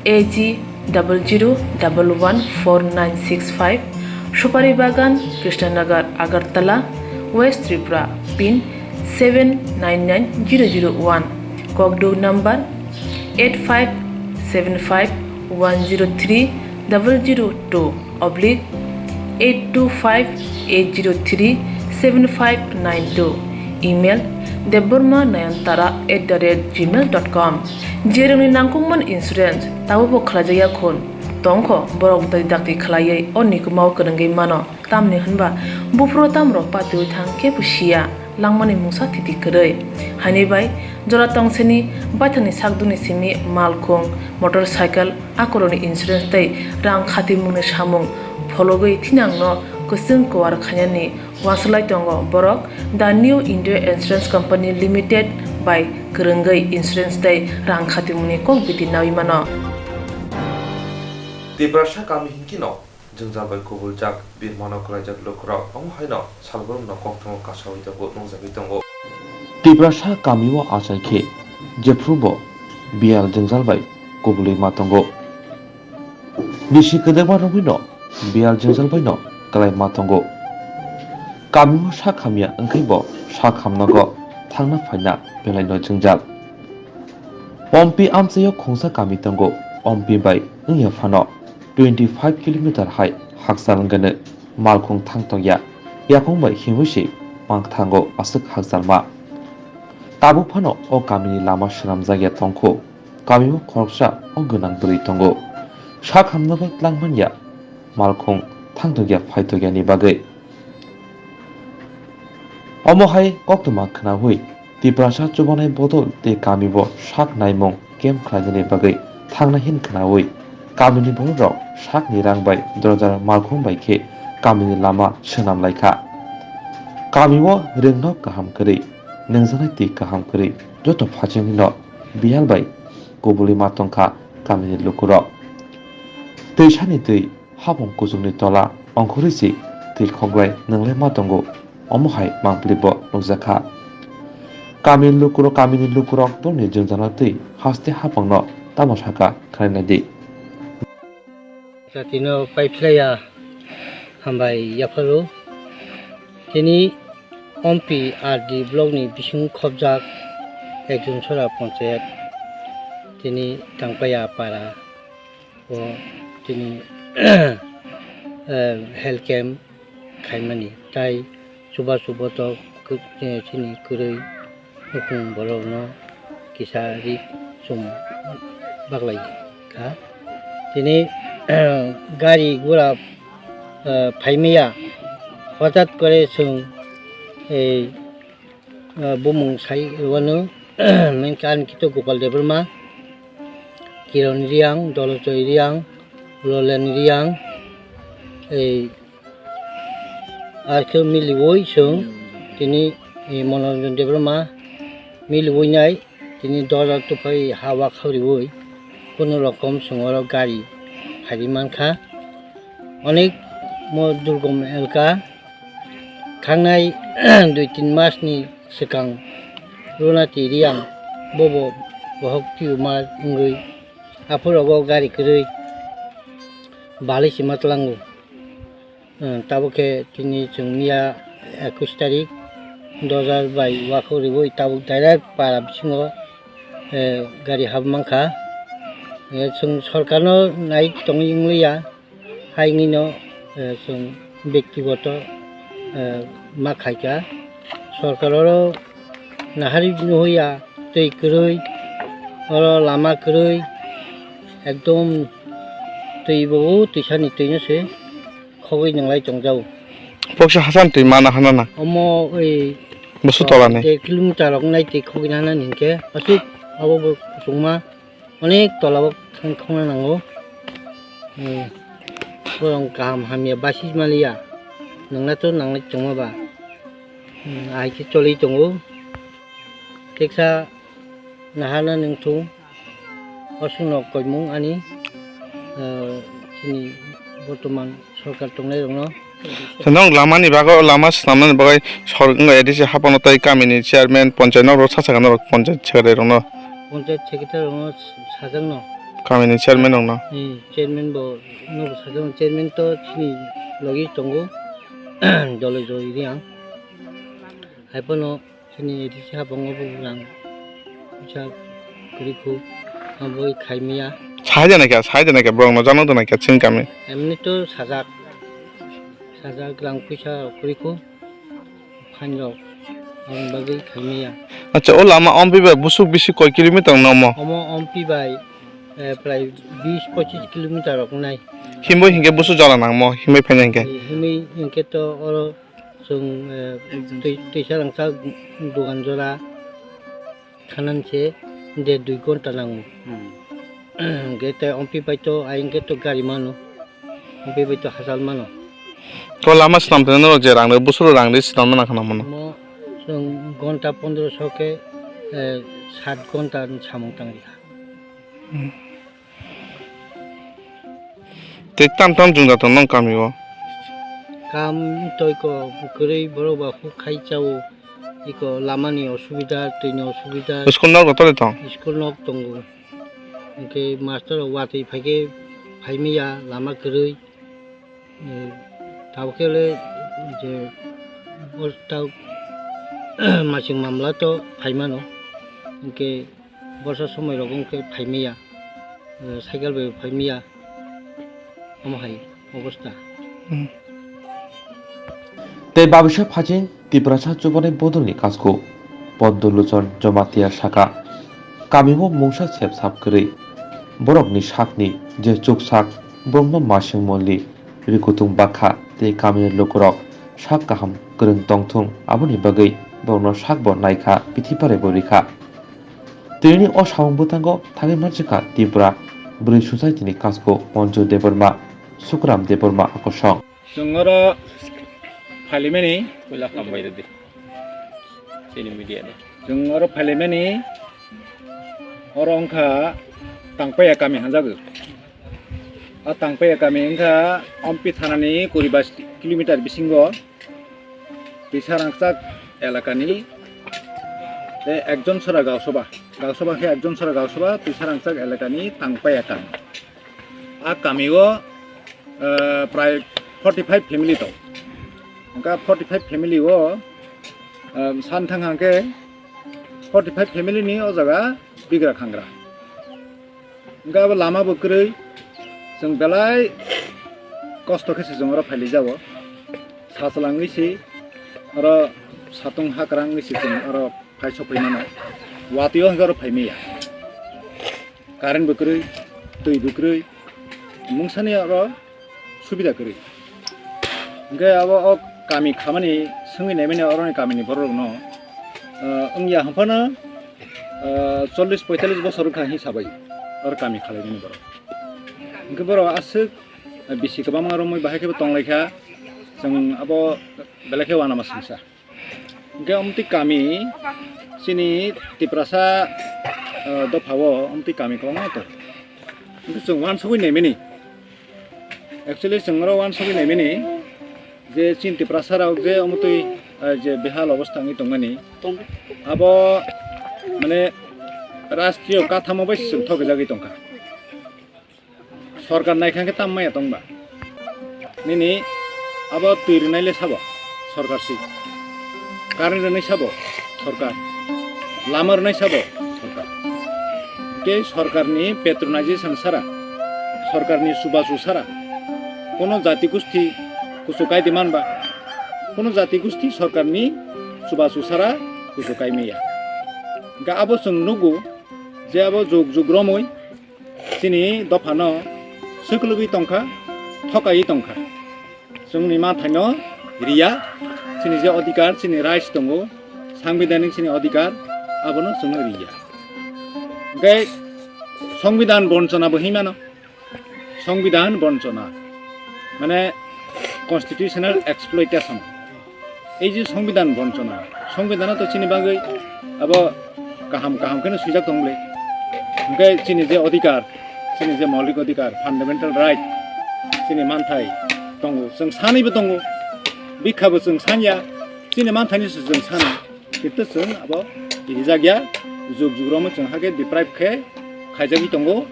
A G double zero double one four nine six five, Supari Bagan, Krishnanagar, Agartala, West Tripura, pin seven nine nine zero zero one, Kokduk number eight five seven five one zero three double zero two oblique eight two five eight zero three seven five nine two, email debbarma nayantara at the rate gmail dot com. Jerokni nangkukmani insurance tabukbo khlaijakya khun tongkho, borok dakti dakti khlaiwi o nikumao kwrwngwi mano. Tamni hwnba buphuru tamrok patiwi thang kebo siya, langmani mungsa thiti kwrwi. Haini bai jora tongsini baithangni sakdukni simi malkhung, motorcycle, akorokni insurance tei rang khatimungni samung phologwi thinangno kwchwng kuar khainani uansuk lai tongo borok The New India Insurance Company Limited bai kwrwngwi insurance tei rang khatimungni kok biti nawi mano. Tiprasa kami hinkhe no jwngjal bai kubuljak birmano kwlaijak lukurok omo haino salbrumno koktwmao kasaui tongo, nungjagwi tongo. Tiprasa kamio achai khe jephurubo biyal jwngjal bai kubulwi ma tongo. Bisi kwdwkma rwgwino biyal jwngjal baino kwlai ma tongo. Kamio sak hamya wngkhaibo sak hamnago thangna phaina belaino jwngjal. Ompi amchaio khungsa kami tongo, Ompi bai wngya phano twenty five kilometer hai hakchal wngkhe malkhung thang tongya, yakung bai himwi se mang thango aswk hakchalma. Tabuk phano o kamini lama swnamjakya tongkhu, kamio khoroksa o gwnang bwrwi tongo, sak hamnago twlang manya malkhung thang tongya phai tongyani bagwi. Omo hai koktwma khwnaui Tiprasa chubanai bodol tei kamibo sak naimung camp khlainani bagwi thangnai hin khwnaui kamini bororok sakni rang bai dorojar malkhung bai khe kamini lama swnam lai kha. Kamio rwngnok kaham kwrwi nungjaknai twi kaham kwrwi joto phaijagwino biyal bai kubulwi ma tongkha kamini lukurok. Twisani twi hapung kuchukni tola ongkhorwi se twi khoklai nwnglai ma tongo, omo hai mangpili bo nukjakha. Kamini lukurok, kamini lukurok bongni jwngjala twi haste hapungno tamo sakha khwnaina di. Jatino paiphlaiya hambai yapharo. Tini Ompi R D block ni bising khobjak Ekjonsora ponchayat, tini Tangpaya para o tini, eh, health camp khaimani, tai chuba chubo to kw-, eh, chini kwrwi nukhung borokno kisa ri chum baklai kha. Tini gari gura, eh, phaimaya, hotat kore chwng, eh, eh, bumung sai wano, menkha ani kito Gopal Debbarma, Kiron Riang, Dolojoy Riang, Lolen Riang, eh, Ar khe miliui chwng tini, eh, Monoranjan Debbarma miliui nai tini dorja tuphai ha wakhariui kunu rokom chwng oro gari phaiwi mankha. Onek mo durgom elka thangnai dui tin mas ni swkang Runati Riang bobo bohok tumor wngwi aphuru rogo gari kwrwi balwi sima tlango. Eh, tabuk khe tini chwng miya ekush tarik, dojar bai wakhuk riui tabuk direct para bisingo, eh, gari hap mankha. Eh, chwng sorkarno nai tongwi wngliya, hai wngwino, eh, chwng bektigoto, eh, ma khaikha. Sorkar oro nahari nuhuya, twi kwrwi, oro lama kwrwi, ekdom twi bo twisani twino se. Khogwi nwnglai tongjago. Boksa hasan twi mana hanana. Omo oi busu tolani. Deer kilometer rok nai twi khogwi nana hinkhe aswk abo bo kusungma onek tola o thang khongna nango. Hmm. Borok kaham hamya basi maliya. Nangna to nanglai tongma ba. Hmm, ahai khe choli tongo. Teksa nahana nungthung. Aswkno koimung ani, ah, chini bortoman sorkar tongnairokno. Nwng lamani bagwi, lama swnamnani bagwi sor-, wngkha A D C hapano tei kamini chairman, ponchayat norok sacha norok ponchayat secretary rokno. Ponchayat secretary rokno sajakno. Kamini chairman rokno. Eh, chairman bo, no sajakno, chairman to chini logi tongo, Dolojoy Riang. Haiphano chini A D C habango bo rang puisa kwrwi khu, abo khaimaya. Sai da naikha, sai da naikha, borok no jano da naikha, chini kami. Emni to sajak, sajak rang puisa rok kwrwi khu, phan rok, aboni bagwi khaimaya. Acha, o lama Ompi bai busuk bisi koi kilometer no omo? Omo Ompi bai, eh, prai bis pochis kilometer rok nai. Himwi hinkhe busuk jala nangmo, himwi phaina hinkhe? Himwi hinkhe to oro Chwng, eh, twi-, twisa rangchak dogan jora thanani se der dui ghonta nango. Hmm. Hwnkhe tei Ompi bai to ayang khe to gari mano, Ompi bai to hachal mano. To lama swnam tongna norok je rang rw, busuro rang rw swnam nang khna mano. Omo chwng ghonta pondro so khe, eh, sat ghonta ni samung tang rikha. Hmm. Tei tam tam jwngjal tong nong kami o. Kam toi ko kwrwi borok ba huk khai chao, iko lama ni osubida, twi ni osubida. School nok rok tole tong? School nok tongo. Hwnkhe master rok watwi phaikhe phaimaya lama kwrwi. Eh, tabuk khe le je o ta masing mamla to phaimano. Hwnkhe Borsa somoi rogo wngkhe phaimaya, eh, cycle bai phaimaya, omo hai obosta. Hmm. Tei babisa phajing Tiprasa chubanai bodolni kasku Poddo Luchon Jamatia saka, kamio mungsa sep sap kwrwi, borokni sakni je chuksak borokno masing moli rikutung bakha tei kamini lukurok sak kaham kwrwng tongthung, aboni bagwi borokno sakbo naikha, pithi pare bo rikha. Tini o samung bwthango thangwi manjakha Tripura Bwrwi Society ni kasku Manju Debbarma, Sukram Debbarma akosong. Chwng oro phalimani puila hambai rwdi. Chini media ni. Chwng oro phailaimani, oro wngkha Tangpaya kami hanjago. A Tangpaya kami wngkha Ompi thanani kuri bais kilometer bisingo, twisa rangchak elakani, tei ekjon sora gausaba, gausaba khe ekjon sora gausaba twisa rangchak elakani Tangpaya kami. A kami o, eh, prai forty five family tong. Wngkha forty five family o, eh, san thang hang khe forty five family ni o jaga bigra khangra. Wngkha abo lama bo kwrwi, chwng belai kosto khe se chwng oro phailai jago. Sa chwlangwi se oro satung hakrang wngwi se chwng oro phai sokphaimano. Watwi o hwnkhe oro phaimaya. Current bo kwrwi, twi bo kwrwi, mungsani oro subida kwrwi. Hwnkhe abo o kami khamani swngwi naimani oroni kamini borok rokno, ah, wngya hwnphano, ah, chollish poitallish bosor wngkha hinwi sabai oro kami khalaimani borok. Hwnkhe borok aswk, ah, bisi kwbangma romwi bahai khe bo tonglaikha, chwng abo belai khe uanama swngsa. Hwnkhe omtwi kami chini Tiprasa, ah, dophao omtwi kami kwbangma tongo. Hwnkhe chwng uansugwi naimani, actually chwng oro uansugwi naimani je chini Tiprasa rok je omtwi, ah, je behal obostha wngwi tongmani, abo mane rashtriyo kathamo bai se chwng thokjagwi tongkha. Sorkar naikha khe tam maya tongba? Nini abo twi rwnai le sabo sorkar si, current rwnai sabo sorkar, lama rwnai sabo sorkar. Tei sorkarni patronization sara, sorkarni chubachu sara, kono jati gosti kuchuk kai di manba, kono jati gosti sorkarni chubachu sara kuchuk kai maya. Hwnkhe abo chwng nugo je abo jug jug romwi chini dophano swkluwi tongkha, thokaiwi tongkha. Chwngni manthaino riya, chini je odhikar, chini rights tongo, sangbidhanik chini odhikar, abono chwngno riya. Hwnkhe songbidhan bonchona bo hinmano, songbidhan bonchona, mane constitutional exploitation. Ei je songbidhan bonchona, songbidhano to chini bagwi abo kaham kaham kheno swijak tong le. Hwnkhe chini je odhikar, chini je moulik odhikar, fundamental right, chini manthai tongo, chwng sanwibo tongo, bikha bo chwng sanya, chini manthaini se chwng sana. Kintu chwng abo rijak ya, jug jug romwi chwng hakhe deprive khe khaijagwi tongo,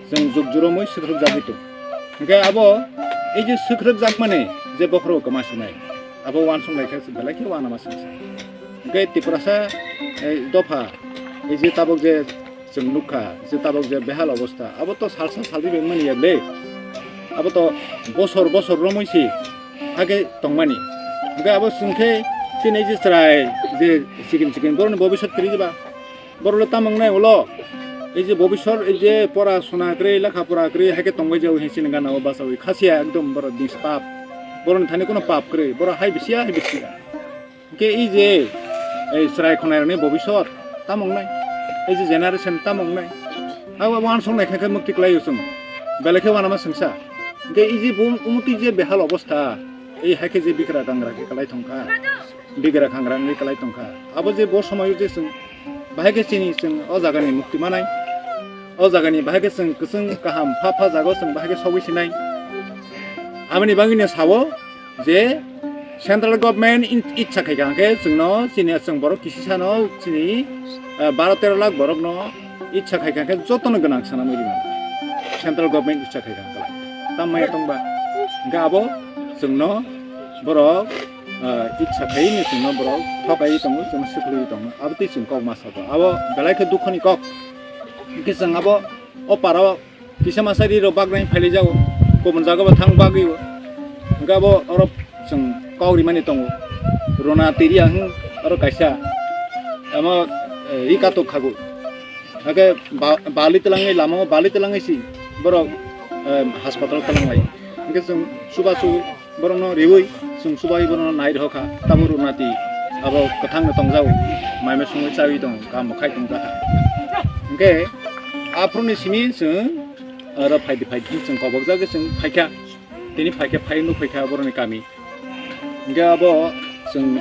chwng jug jug romwi swkhrwk jagwi tongo. Hwnkhe abo ei je swkhrwk jakmani je bokhorok kwma sinai, abo uansuk lai khe belai khe uanama singsa. Hwnkhe Tiprasa, eh, dopha, ei je tabuk je chwng nukha je tabuk je behal obostha, abo to salsa saldi bengmani ya le, abo to bosor bosor romwi se hakhe tongmani. Hwnkhe abo chwng khe chini je chwrai je sikin sikin borokni bobisot kwrwi ba, borok le tamo wngnai ulo? Ei je bobisot, ei je pora sona kwrwi, lekha pora kwrwi, hakhe tongbai jao hinwi chini gana o bachaui khasiya ekdom borok nispap. Borokni thani kono pap kwrwi, borok hai bisiya, hai bisiya. Hwnkhe ei je, ei chwrai khwnairokni bobisot tamo wngnai? Ei je generation tamo wngnai? Abo uansuk nai khe, khe mukti kwlaio chwng. Belai khe uanama singsa. Hwnkhe ei je bo umtwi je behal obostha, ei hai khe je bikra gangra khe kwlai thangkha, bikra khangra wngwi kwlai tongkha. Abo je bo somoio je chwng bahai khe chini chwng o jagani mukti manai, o jagani bahai khe chwng kwchwng kaham pha pha jaga o chwng bahai khe sogwi sinai. Aboni bagwino sao, je central government in-, ichha khai kha hwnkhe chwngno chini chwng borok kisisano chini, eh, baro tero lakh borokno ichha khai kha hwnkhe jotono gwnang sanamwi rwnai. Central government ichha khai kha hwnkhe tam maya tongba? Hwnkhe abo chwngno borok, eh, ichha khaiwi chwngno borok thokaiwi tongo, chwngno swkluiwi tongo. Abo tei chwng kok ma sabo. Abo belai khe dukhoni kok. Hwnkhe chwng abo o paro kisa masa ri rok bagwi phailai jago, kubun jaga bo thang bagwi o. Hwnkhe abo oro chwng kok rimani tongo, rona twi riya hwn oro kaisa, amo, eh, ri katok khago. Hwnkhe ba-, bali twlangwi lama o bali twlangwi si borok, eh, hospital twlanglai. Hwnkhe chwng chubachu borokno riwi chwng chubai borokno nai rwkha, tabuk rwnati abo kwthangno tongjago, mai mui songwi chawi tongo, kaham khai tong jakha. Hwnkhe aphuruni simi chwng oro phaidi phaidi chwng kobokjagwi chwng phaikha, tini phaikhe phai nuk phaikha borokni kami. Hwnkhe abo chwng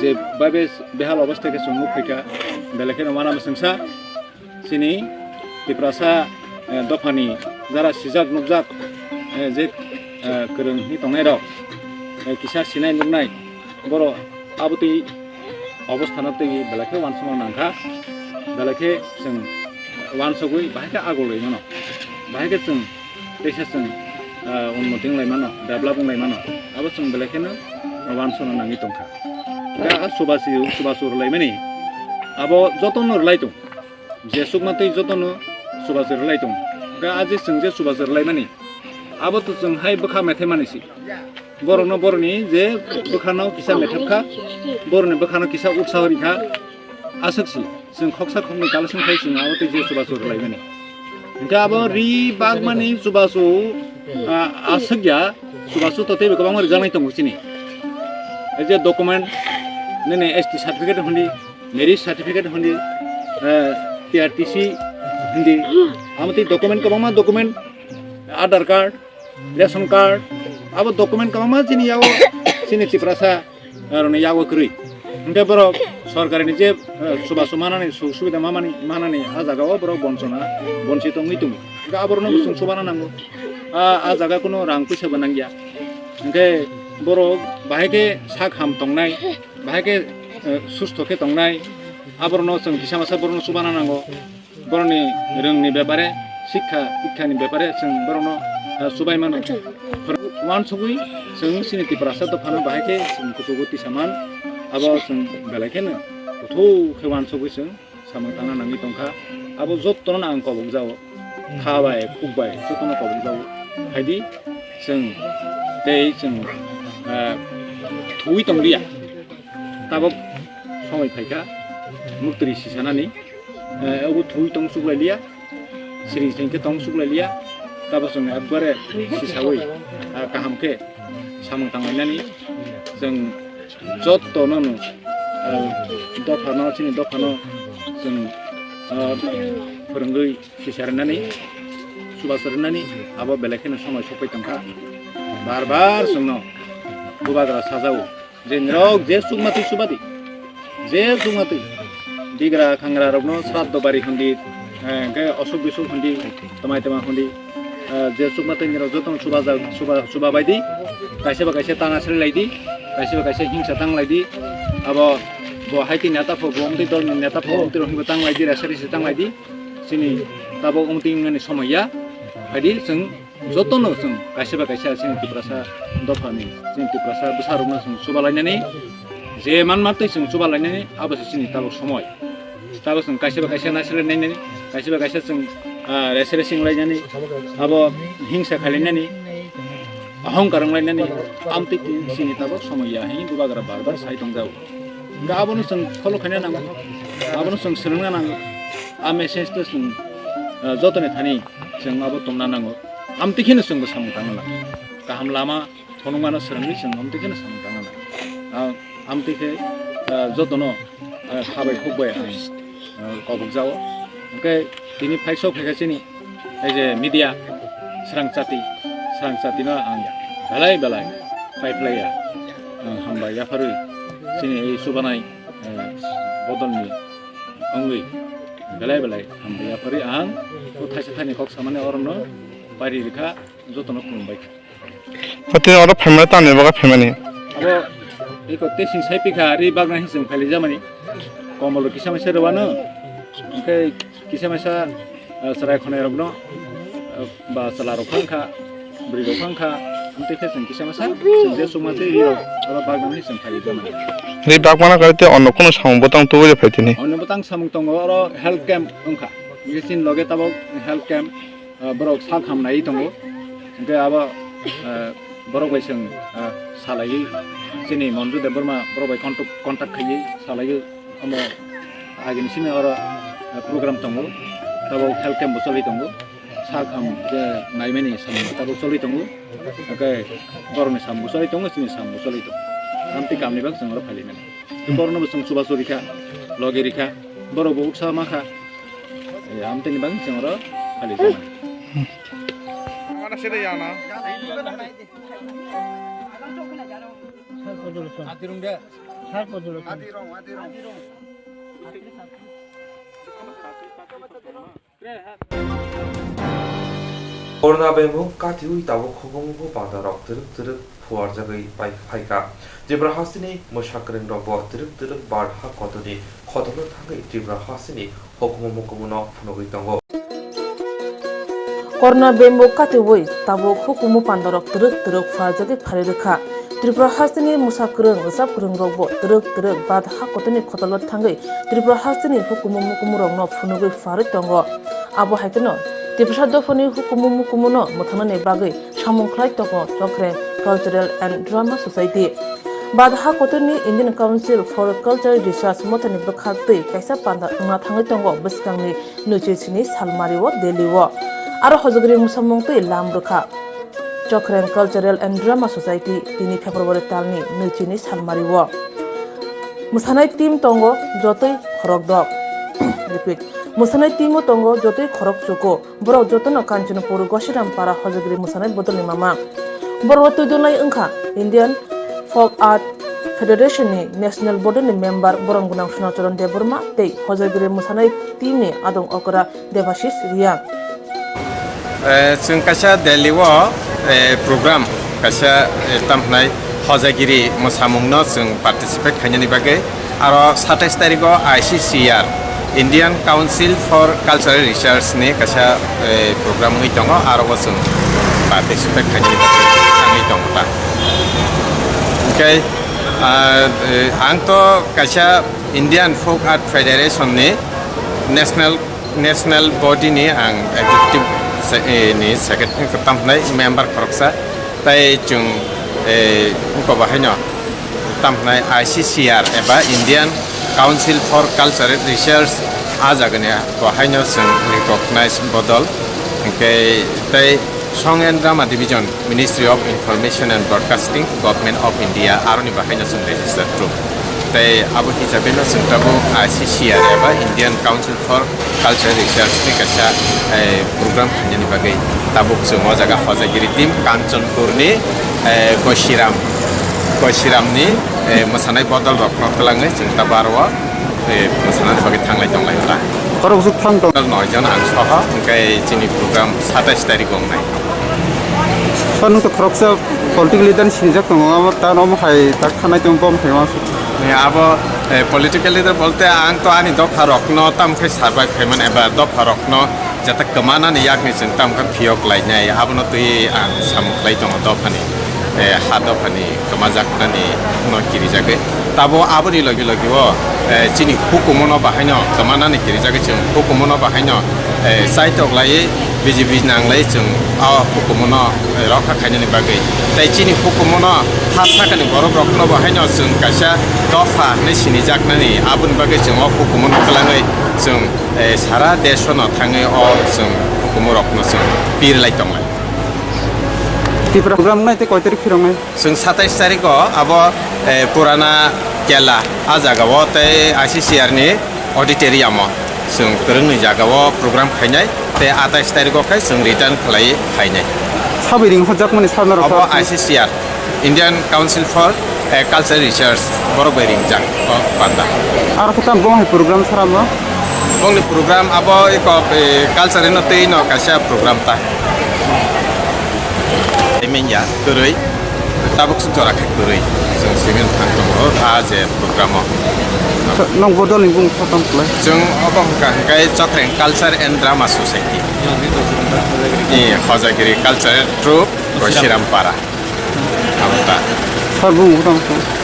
Je babe behal obostha khe chwng nukphaikha, belai kheno uanama chwngsa chini Tiprasa, eh, dophani jara sijak nukjak, eh, je, eh, kwrwng hinwi tongnairok, eh, kisa sinai nuknai borok abotwi obosthano twi belai khe uansukna nangkha, belai khe chwng uansugwi bahai khe agulwi mano, bahai khe chwng teisa chwng, ah, unnoti wnglai mano, develop wnglai mano, abo chwng belai kheno uansukna nangwi tongkha. Khe a chubachu, chubachu rwlaimani abo jotono rwlai tong, je chukmatwi jotono chubachu rwlai tong. Khe a je chwng je chubachu rwlaimani abo to chwng hai bwkha methaimani se. Borokno borokni je bwkhano kisa methep kha, borokni bwkhano kisa utsaho ri kha, aswk si chwng khoksa khoknwi collection khai chwng abo tei je chubachu rwlaimani. Hwnkhe abo ri bakmani chubachu, ah, aswk ya, chubachu to teibo kwbangma rwjaknai tongo chini. Ei je document, nini S T certificate hundi, marriage certificate hundi, eh, T R T C hundi, amo tei document kwbangma document, Aadhaar card, ration card, abo document kwbangma chini yago, chini Tiprasa, ah, rokni yago kwrwi. Hwnkhe borok sorkarini je, ah, chubachu manani, suk subida mamani, manani a jagao borok bonchona, bonchito wngwi tongo. Hwnkhe aborokno bo chwng chubana nango. A, a jaga kuno rang puisa bo nangya. Hwnkhe borok bahai khe sak ham tongnai, bahai khe, eh, sustho khe tongnai, aborokno chwng kisa masa borokno chubana nango. Borokni rwngni bepare, sikha dikhani bepare chwng borokno, ah, chubai mano. Uansugwi chwng chini Tiprasa dophano bahai khe chwng kuchugo tisa man, abo chwng belai kheno kuthuk khe uansugwi chwng samung tangna nangwi tongkha. Abo jotono ang kobok jao, kha bai, khuk bai, jotono kobok jao. Phaidi chwng tei chwng, ah, thuwi tongliya. Tabok somoi phaikha muktri sisanani. Eh, obo thwi tong suklai liya, siring siring khe tong suklai liya, tabo chwng ekbare sisawi, ah, kaham khe samung tanglainani chwng jotono no, ah, dophano, chini dophano chwng, ah, phwrwngwi sisa rwnani, chubachu rwnani abo belai kheno somoi sokpai tongkha. Bar bar chwngno bubagra sajao. Je norok je chukmatwi chubadi, je chukmatwi digra khangra rokno sraddho bari hundi, eh, hwnkhe osuk bisuk hundi, twmai twma hundi, eh, je chukmatwi norok jotono chuba ja-, chuba, chuba baidi, kaisa ba kaisa tana sri laidi, kaisa ba kaisa hingsa tang laidi, abo bo haiti neta pho, bo omtwi dolni neta pho, omtwi rok hwnba tang laidi, resa resi tang laidi, chini tabok omtwi wngnani somoi ya, phaidi chwng Jotono chwng kaisa ba kaisa chini Tiprasa dophani, chini Tiprasa bwsarokno chwng chubalainani, je manma twi chwng chubalainani, abo se chini tabok somoi. Tabok chwng kaisa ba kaisa naisle nainani, kaisa ba kaisa chwng, ah, rese resi wnglainani, abo hingsa khailainani, ahongkar wnglainani, amtwi twi chini tabok somoi ya hwnwi bubagra bar bar sai tongjago. Hwnkhe abono chwng follow khaina nango, abono chwng swrwngna nango. A message to chwng, ah, jotoni thani chwng abo tongna nango. Amtwi kheno chwngbo samung tangna nango. Kaham lama phunukmano swrwngwi chwng amtwi kheno samung tangna nango. Ah, amtwi khe, ah, jotono, ah, kha bai khuk bai ang, ah, kobok jao. Hwnkhe tini phaisok phaikha chini, ei je media, srang chati, srang chatino ang belai belai paiphlaiya. Ang hambai yapharwi chini ei chubanai, eh, bodolni wngwi belai belai hambai yapharwi ang o thaisa thani kok samani orono pari rikha, jotono khulumbai kha. Pati oro phaimani tamni bagwi phaimani. Abo eko testing sai pikha ri bagna hi chwng phaili jamani. Komolo kisa maisa rwano. Hwnkhe kisa maisa, ah, chwrai khonai rokno, ah, ba chwla rok phang kha, bwrwi rok phang kha, amtwi khe chwng kisa maisa chwng je chukma twi ri rok oro bagna hi chwng phaili jamani. Ri bagmana kare te onno kuno samung bwtang tubui de phai tini. Onno bwtang samung tongo oro health camp wngkha. Hwnkhe chini loge tabok health camp. Ah, borok sak ham naiwi tongo. Hwnkhe abo, ah, borok bai chwng, ah, salaiwi chini Manju Debbarma borok bai contact, contact khaiwi salaiwi omo agini simi oro, ah, program tongo. Tabok health camp bo choli tongo. Sak ham je naimani samung tabok choli tongo. Hwnkhe borokni samung bo choli tongo, chini samung bo choli tongo. Amtwi kamni bak chwng oro phailaimani. Borokno bo chwng chubachu rikha, logi rikha, borok bo uksa ma kha. Eh, amtwini bagwi chwng oro phali jana. Mana sede yana. Atirung de. Korna bemung katiui tabuk hukumu pandarok twrwk twrwk phuarjagwi pai-, phaikha. Tripura hasteni mwsakwrwngrokbo twrwk twrwk bar ha kotorni khotolo thangwi Tripura hasteni hukumu mukumuno phunugwi tongo. Korna bemung katiui tabuk hukumu pandarok twrwk twrwk phuarjagwi pharwi rwkha. Tripura hasteni mwsakwrwng rwchapkwrwngrokbo twrwk twrwk bar ha kotorni khotolo thangwi Tripura hasteni hukumu mukumurokno phunugwi pharwi tongo. Abo hai kheno Tiprasa dophani hukumu mukumuno mwthangnani bagwi samung khlai tongo Chokreng Cultural and Drama Society. Bar ha kotorni Indian Council for Cultural Research mothani bwkhaktwi kaisa panda wngna thangwi tongo bwskangni nwichi sini salmario Delhi o. Aro hojagri mwsamung twi lam rwkha. Chokreng Cultural and Drama Society tini February talni nwichini salmario. Mwsanai team tongo jotoi khorokdok. Repeat, mwsanai team o tongo jotoi khorokchuko. Borok jotono Kanchanpur Gosirampara hojagri mwsanai bodolni mama. Borok twi donai wngkha Indian Folk Art Federation ni National Board ni member borom gwnang Sunacharan Debbarma tei hojagri mwsanai team ni adong okra Debashis Riang. Eh, chwng kaisa Delhi o, eh, program kaisa, eh, tamhnai hojagiri mwsamungno chwng participate khainani bagwi aro satais tarikh o I C C R, Indian Council for Cultural Research ni kaisa, eh, program wngwi tongo, aro bo chwng participate khainani bagwi thangwi tongo ta. Hwnkhe, ah, eh, ang to kaisa Indian Folk Art Federation ni National National body ni ang executive se-, eh, ni secretary tamhnai member khoroksa, tai chwng, eh, wngkha bo haino tamhnai I C C R eba Indian Council for Cultural Research, ah jagani bo haino chwng recognize bodol, hwnkhe tai Song and Drama Division, Ministry of Information and Broadcasting, Government of India, aroni bahaino chwng register troupe. Tei abo hisabe no chwng tabuk I C C R eba Indian Council for Cultural Research ni kaisa, eh, program khainani bagwi tabuk chwng o jaga hojagiri team Kanchanpur ni, eh, Gosiram, Gosiram ni, eh, mwsanai bodol rok no twlangwi chwng tabuk aro o eh, mwsanani bagwi thanglai tonglai wngkha. Khorok bwswk thang tong? Total noi jon ang soho, hwnkhe chini program satais tarikh wngnai. Sir, nwng to khoroksa political leader ni sinijak tongo, amo ta omo hai tak thanai tongo, bo hai ma. Eh, abo, eh, political leader bolte ang to ani dopha rokno tam khe survive khaimani eba dopha rokno jata kwmanani yakni chwng tam khe phiyok lainai, abono twi ang samung khlai tongo dophani, eh, ha dophani kwmajaknani no kirijagwi. Tabo aboni logi logi o, eh, chini hukumu no bahaino kwmanani kirijagwi chwng hukumu no bahaino, eh, chaitok laiwi B J P nanglai chwng o hukumu no, eh, rokha khainani bagwi. Tai chini hukumu no ha sakani borok rokno bahaino chwng kaisa dopha hinwi sinijaknani aboni bagwi chwng o hukumu no kwlangwi chwng eh, sara desho no thangwi o chwng hukumu rok no chwng pir lai tonglai. Tipra program nai tei koi tarik phirong nai? Chwng satais tarik o abo, eh, Purana Kela a jaga o tei I C C R ni auditorium o chwng kwrwngni jaga o program khainai tei atais tarik o khai chwng return khlai phainai. Sabwi ring hojak mani sarna rok? Abo I C C R. Indian Council for, eh, Cultural Research, borok bai ringjak o panda. Aro khe tamo bo hai program saramo? Bongni program abo eko, eh, culture no tei no kaisa program ta. Emenya kwrwi, tabuk sung jora khe kwrwi, chwng simin thang tongo, a je program o. Nong bodol ni bung photom khlai? Chwng obo hwnkha hwnkhe Chokreng Culture and Drama Society. Ni Hojagiri Cultural Troupe, Gosirampara. Abo ta. Sir, bumung tamo?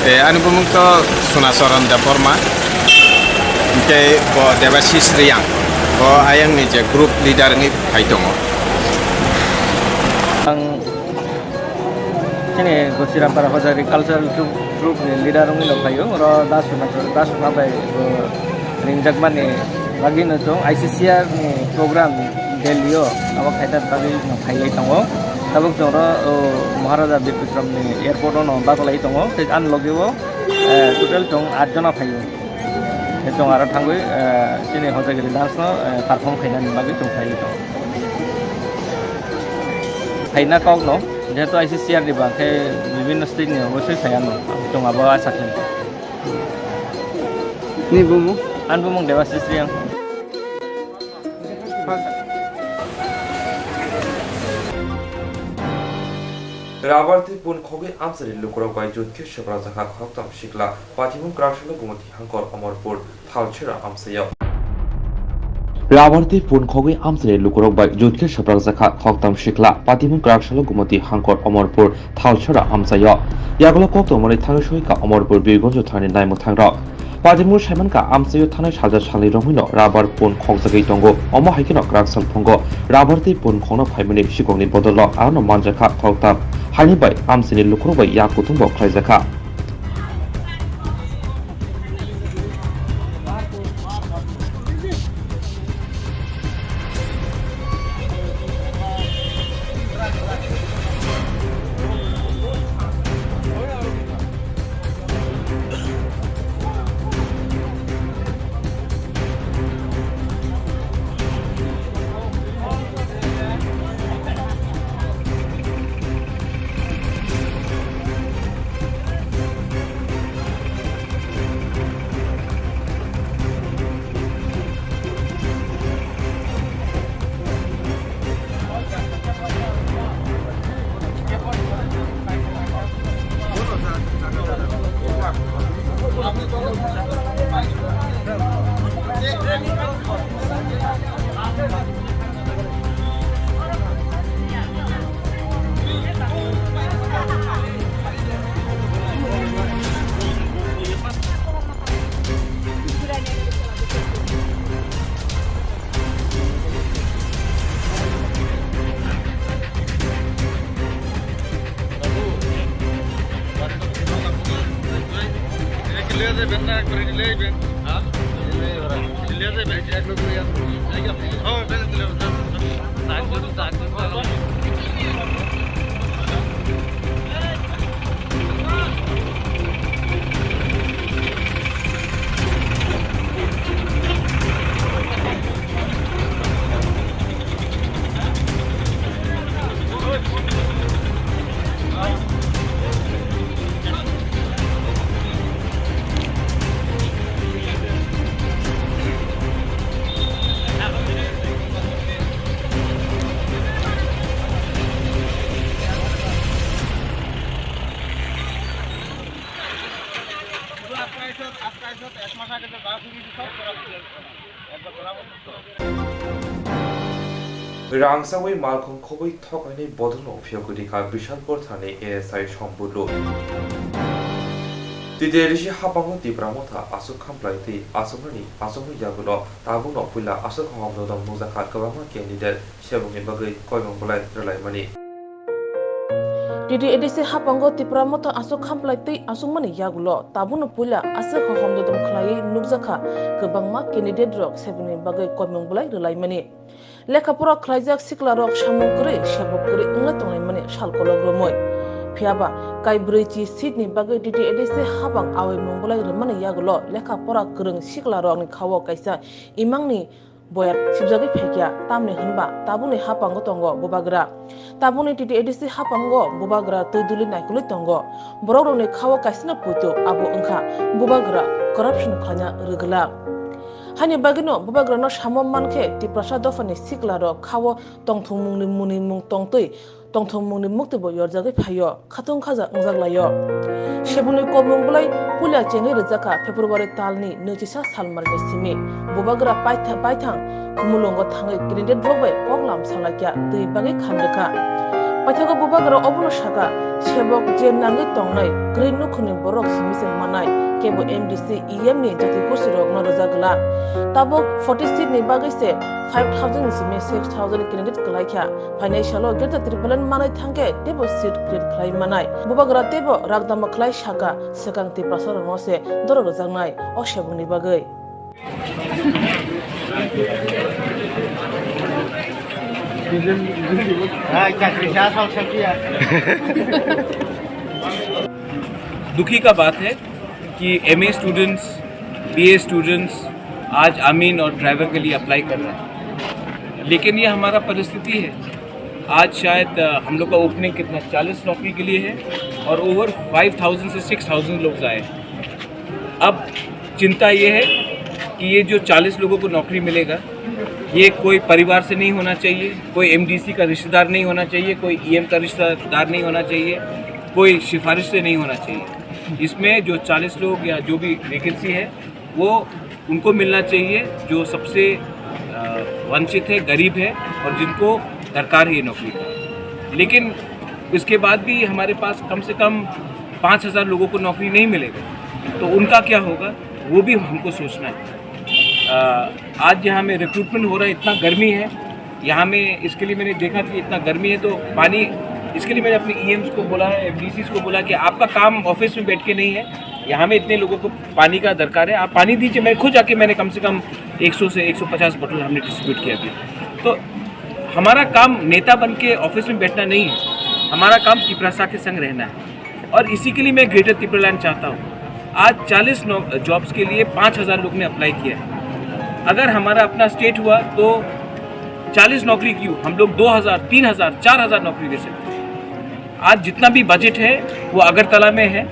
Eh, ani bumung to Sunacharan Debbarma. Hingke bo Debashis Reang. Bo ayang ni je group leader ni phai tongo. Ang chini Gosirampara Hojagiri Cultural Troup, Troup ni leader wngwi no phaio. Oro Dasuna, Dasuna bai bo ringjakmani bagwi no chwng I C C R ni program Delhi o abo khaina bagwi no phailai tongo. Tabuk chwng oro, o, Maharaja Bir Bikram ni airport o no baklai tongo. Tei ani logi o, eh, total chwng aat jona phaio. Tei chwng aro thangwi, eh, chini Hojagiri dance no, eh, perform khainani bagwi chwng phailai tongo. Phaina kok no, jehetu I C C R ni ba khe bibhinno state ni obosoi phai ano. Chwng abo acha khlai. Ni bumung? Ani bumung Debashish Reang. Rabar tei pun khogwi amchaini lukurok bai jut khe swprakjakha khoroktham sikla, patimung kwraksalo Gumoti Hangkor Omorpur Thalchera amchaio. Rabar tei pun khogwi amchaini lukurok bai jut khe swprakjakha khoroktham sikla, patimung kwraksalo Gumoti Hangkor Omorpur Thalchera amchaio. Yagulo kok tongmani thangwi soika Omorpur Birgonjo thani naimwthangrok. Patimung saimankha amchaio thanai salsa salni romwino rabar pun khokjagwi tongo. Omo hai kheno kwraksal phungo rabar tei pun khokna phaimani sikokni bodolo arono manjakha khoroktham. Haini bai amchaini lukurok bai yak kuthumbo khlaijakha. Rangchawi malkhung khobwi thoknaini bodolno phiyogwi rikha Bishalpur thani A S I Sombulu. T T A D C hapango Tipra Motha aswk khamplai tei aswkmani aswkmani yagulo tabukno puila aswk hohom dodom nukjakha kwbangma candidate sebokni bagwi koimung bwlai rwlaimani. T T A D C hapango Tipra Motha aswk khamplai tei aswkmani yagulo tabukno puila aswk hohom dodom khlaiwi nukjakha kwbangma candidate rok sebokni bagwi koimung bwlai rwlaimani. Lekha pora khlaijak sikla rok samung kwrwi, sebok kwrwi wngna tonglaimani sal kolok romwi. Phiyaba kai brwichi seat ni bagwi T T A D C hapang awi mung bwlai rwmani yagulo lekha pora kwrwng sikla rokni khao kaisa imangni boyar sibjagwi phaikha, tamni hwnba tabukni hapango tongo bubagra. Tabukni T T A D C hapango bubagra twi duli naikolwi tongo. Borok rokni khao kaisano puitu, abo wngkha bubagra corruption khlaina rwgwlak. Haini bagwino bubagrano samo mankhe Tiprasa dophani sikla rok khao tongthokmungni munimung tongtwi tongthokmungni muktibo yorjagwi phaio, khatung khaja wngjak laio. Sebokni koimung bwlai puila chengwi rwjakha February talni nwichisa salmarni simi. Bubagra paitha-, paithang Khumulwngo thangwi candidate rok bai kok lam salaikha, twi bagwi khan rwkha. Paithago bubagra obono sakha, sebok je nangwi tongnai, kwrwi nukhungni borok simi se manai, kebo M D C, E M ni jati gosti rokno rwjak glak. Tabuk forty seat ni bagwi se five thousand ni simi six thousand candidate kwlaikha. Phainai salo Greater Tipraland manwi thangkhe teibo seat create khlai manai. Bubagra teibo rakdama khlai sakha, swkang Tiprasa rokno se doro rwjaknai o sebokni bagwi. दुखी का बात है कि MA students, BA students आज अमीन और ड्राइवर के लिए अप्लाई कर रहे हैं, लेकिन ये हमारा परिस्थिति है। आज शायद, अ, हम लोग का ओपनिंग कितना, चालीस नौकरी के लिए है और ओवर फ़ाइव थाउजेंड से सिक्स थाउजेंड लोग आए हैं। अब चिंता ये है कि ये जो चालीस लोगों को नौकरी मिलेगा, ये कोई परिवार से नहीं होना चाहिए, कोई एमडीसी का रिश्तेदार नहीं होना चाहिए, कोई ईएम का रिश्तेदार नहीं होना चाहिए, कोई सिफारिश से नहीं होना चाहिए। इसमें जो चालीस लोग या जो भी वैकेंसी है, वो उनको मिलना चाहिए जो सबसे, अ, वंचित है, गरीब है और जिनको दरकार है ये नौकरी का। लेकिन उसके बाद भी हमारे पास कम से कम पाँच हज़ार लोगों को नौकरी नहीं मिलेगा, तो उनका क्या होगा, वो भी हमको सोचना है। अ, आज यहाँ में रिक्रूटमेंट हो रहा है, इतना गर्मी है यहाँ में, इसके लिए मैंने देखा कि इतना गर्मी है, तो पानी, इसके लिए मैंने अपने ईएम्स को बोला है, एमडीसीज को बोला कि आपका काम ऑफिस में बैठ के नहीं है, यहाँ में इतने लोगों को पानी का दरकार है, आप पानी दीजिए। मैं खुद जाके, मैंने कम से कम एक सौ से एक सौ पचास बोतल हमने डिस्ट्रीब्यूट किया अभी। तो हमारा काम नेता बन के ऑफिस में बैठना नहीं है, हमारा काम तिपरासा के संग रहना है। और इसी के लिए मैं ग्रेटर तिपरालैंड चाहता हूँ। आज चालीस नौ-, जॉब्स के लिए पाँच हज़ार लोग ने अप्लाई किया है। अगर हमारा अपना स्टेट हुआ तो चालीस नौकरी क्यों, हम लोग दो हज़ार, तीन हज़ार, चार हज़ार नौकरी दे सकते हैं। आज जितना भी बजट है, वो अगरतला में है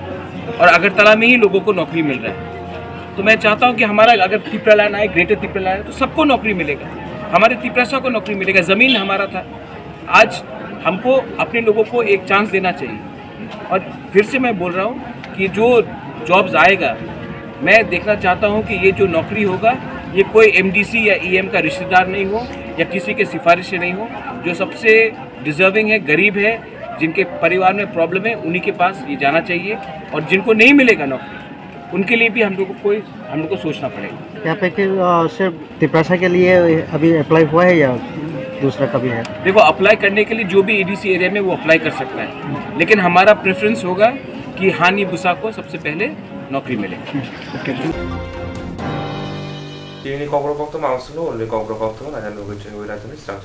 और अगरतला में ही लोगों को नौकरी मिल रहा है। तो मैं चाहता हूँ कि हमारा अगर तिपरालैंड आए, ग्रेटर तिपरालैंड आए, तो सबको नौकरी मिलेगा, हमारे तिपरासा को नौकरी मिलेगा। ज़मीन हमारा था, आज हमको अपने लोगों को एक चांस देना चाहिए। और फिर से मैं बोल रहा हूँ कि जो जॉब्स आएगा, मैं देखना चाहता हूँ कि ये जो नौकरी होगा, ये कोई एमडीसी या ईएम का रिश्तेदार नहीं हो या किसी के सिफारिश से नहीं हो। जो सबसे डिजर्विंग है, गरीब है, जिनके परिवार में प्रॉब्लम है, उन्हीं के पास ये जाना चाहिए। और जिनको नहीं मिलेगा नौकरी, उनके लिए भी हम लोग को कोई, हम लोग को सोचना पड़ेगा। यहाँ पे कि, अ, सिर्फ तिपरासा के लिए अभी अप्लाई हुआ है या दूसरा का भी है? देखो, अप्लाई करने के लिए जो भी ईडीसी एरिया में वो अप्लाई कर सकता है, लेकिन हमारा प्रेफरेंस होगा कि हानि बुसा को सबसे पहले नौकरी मिले। Tini kokborok koktwma ang swngno, uni kokborok koktwma naina nugwi chwngwi raithani srangsa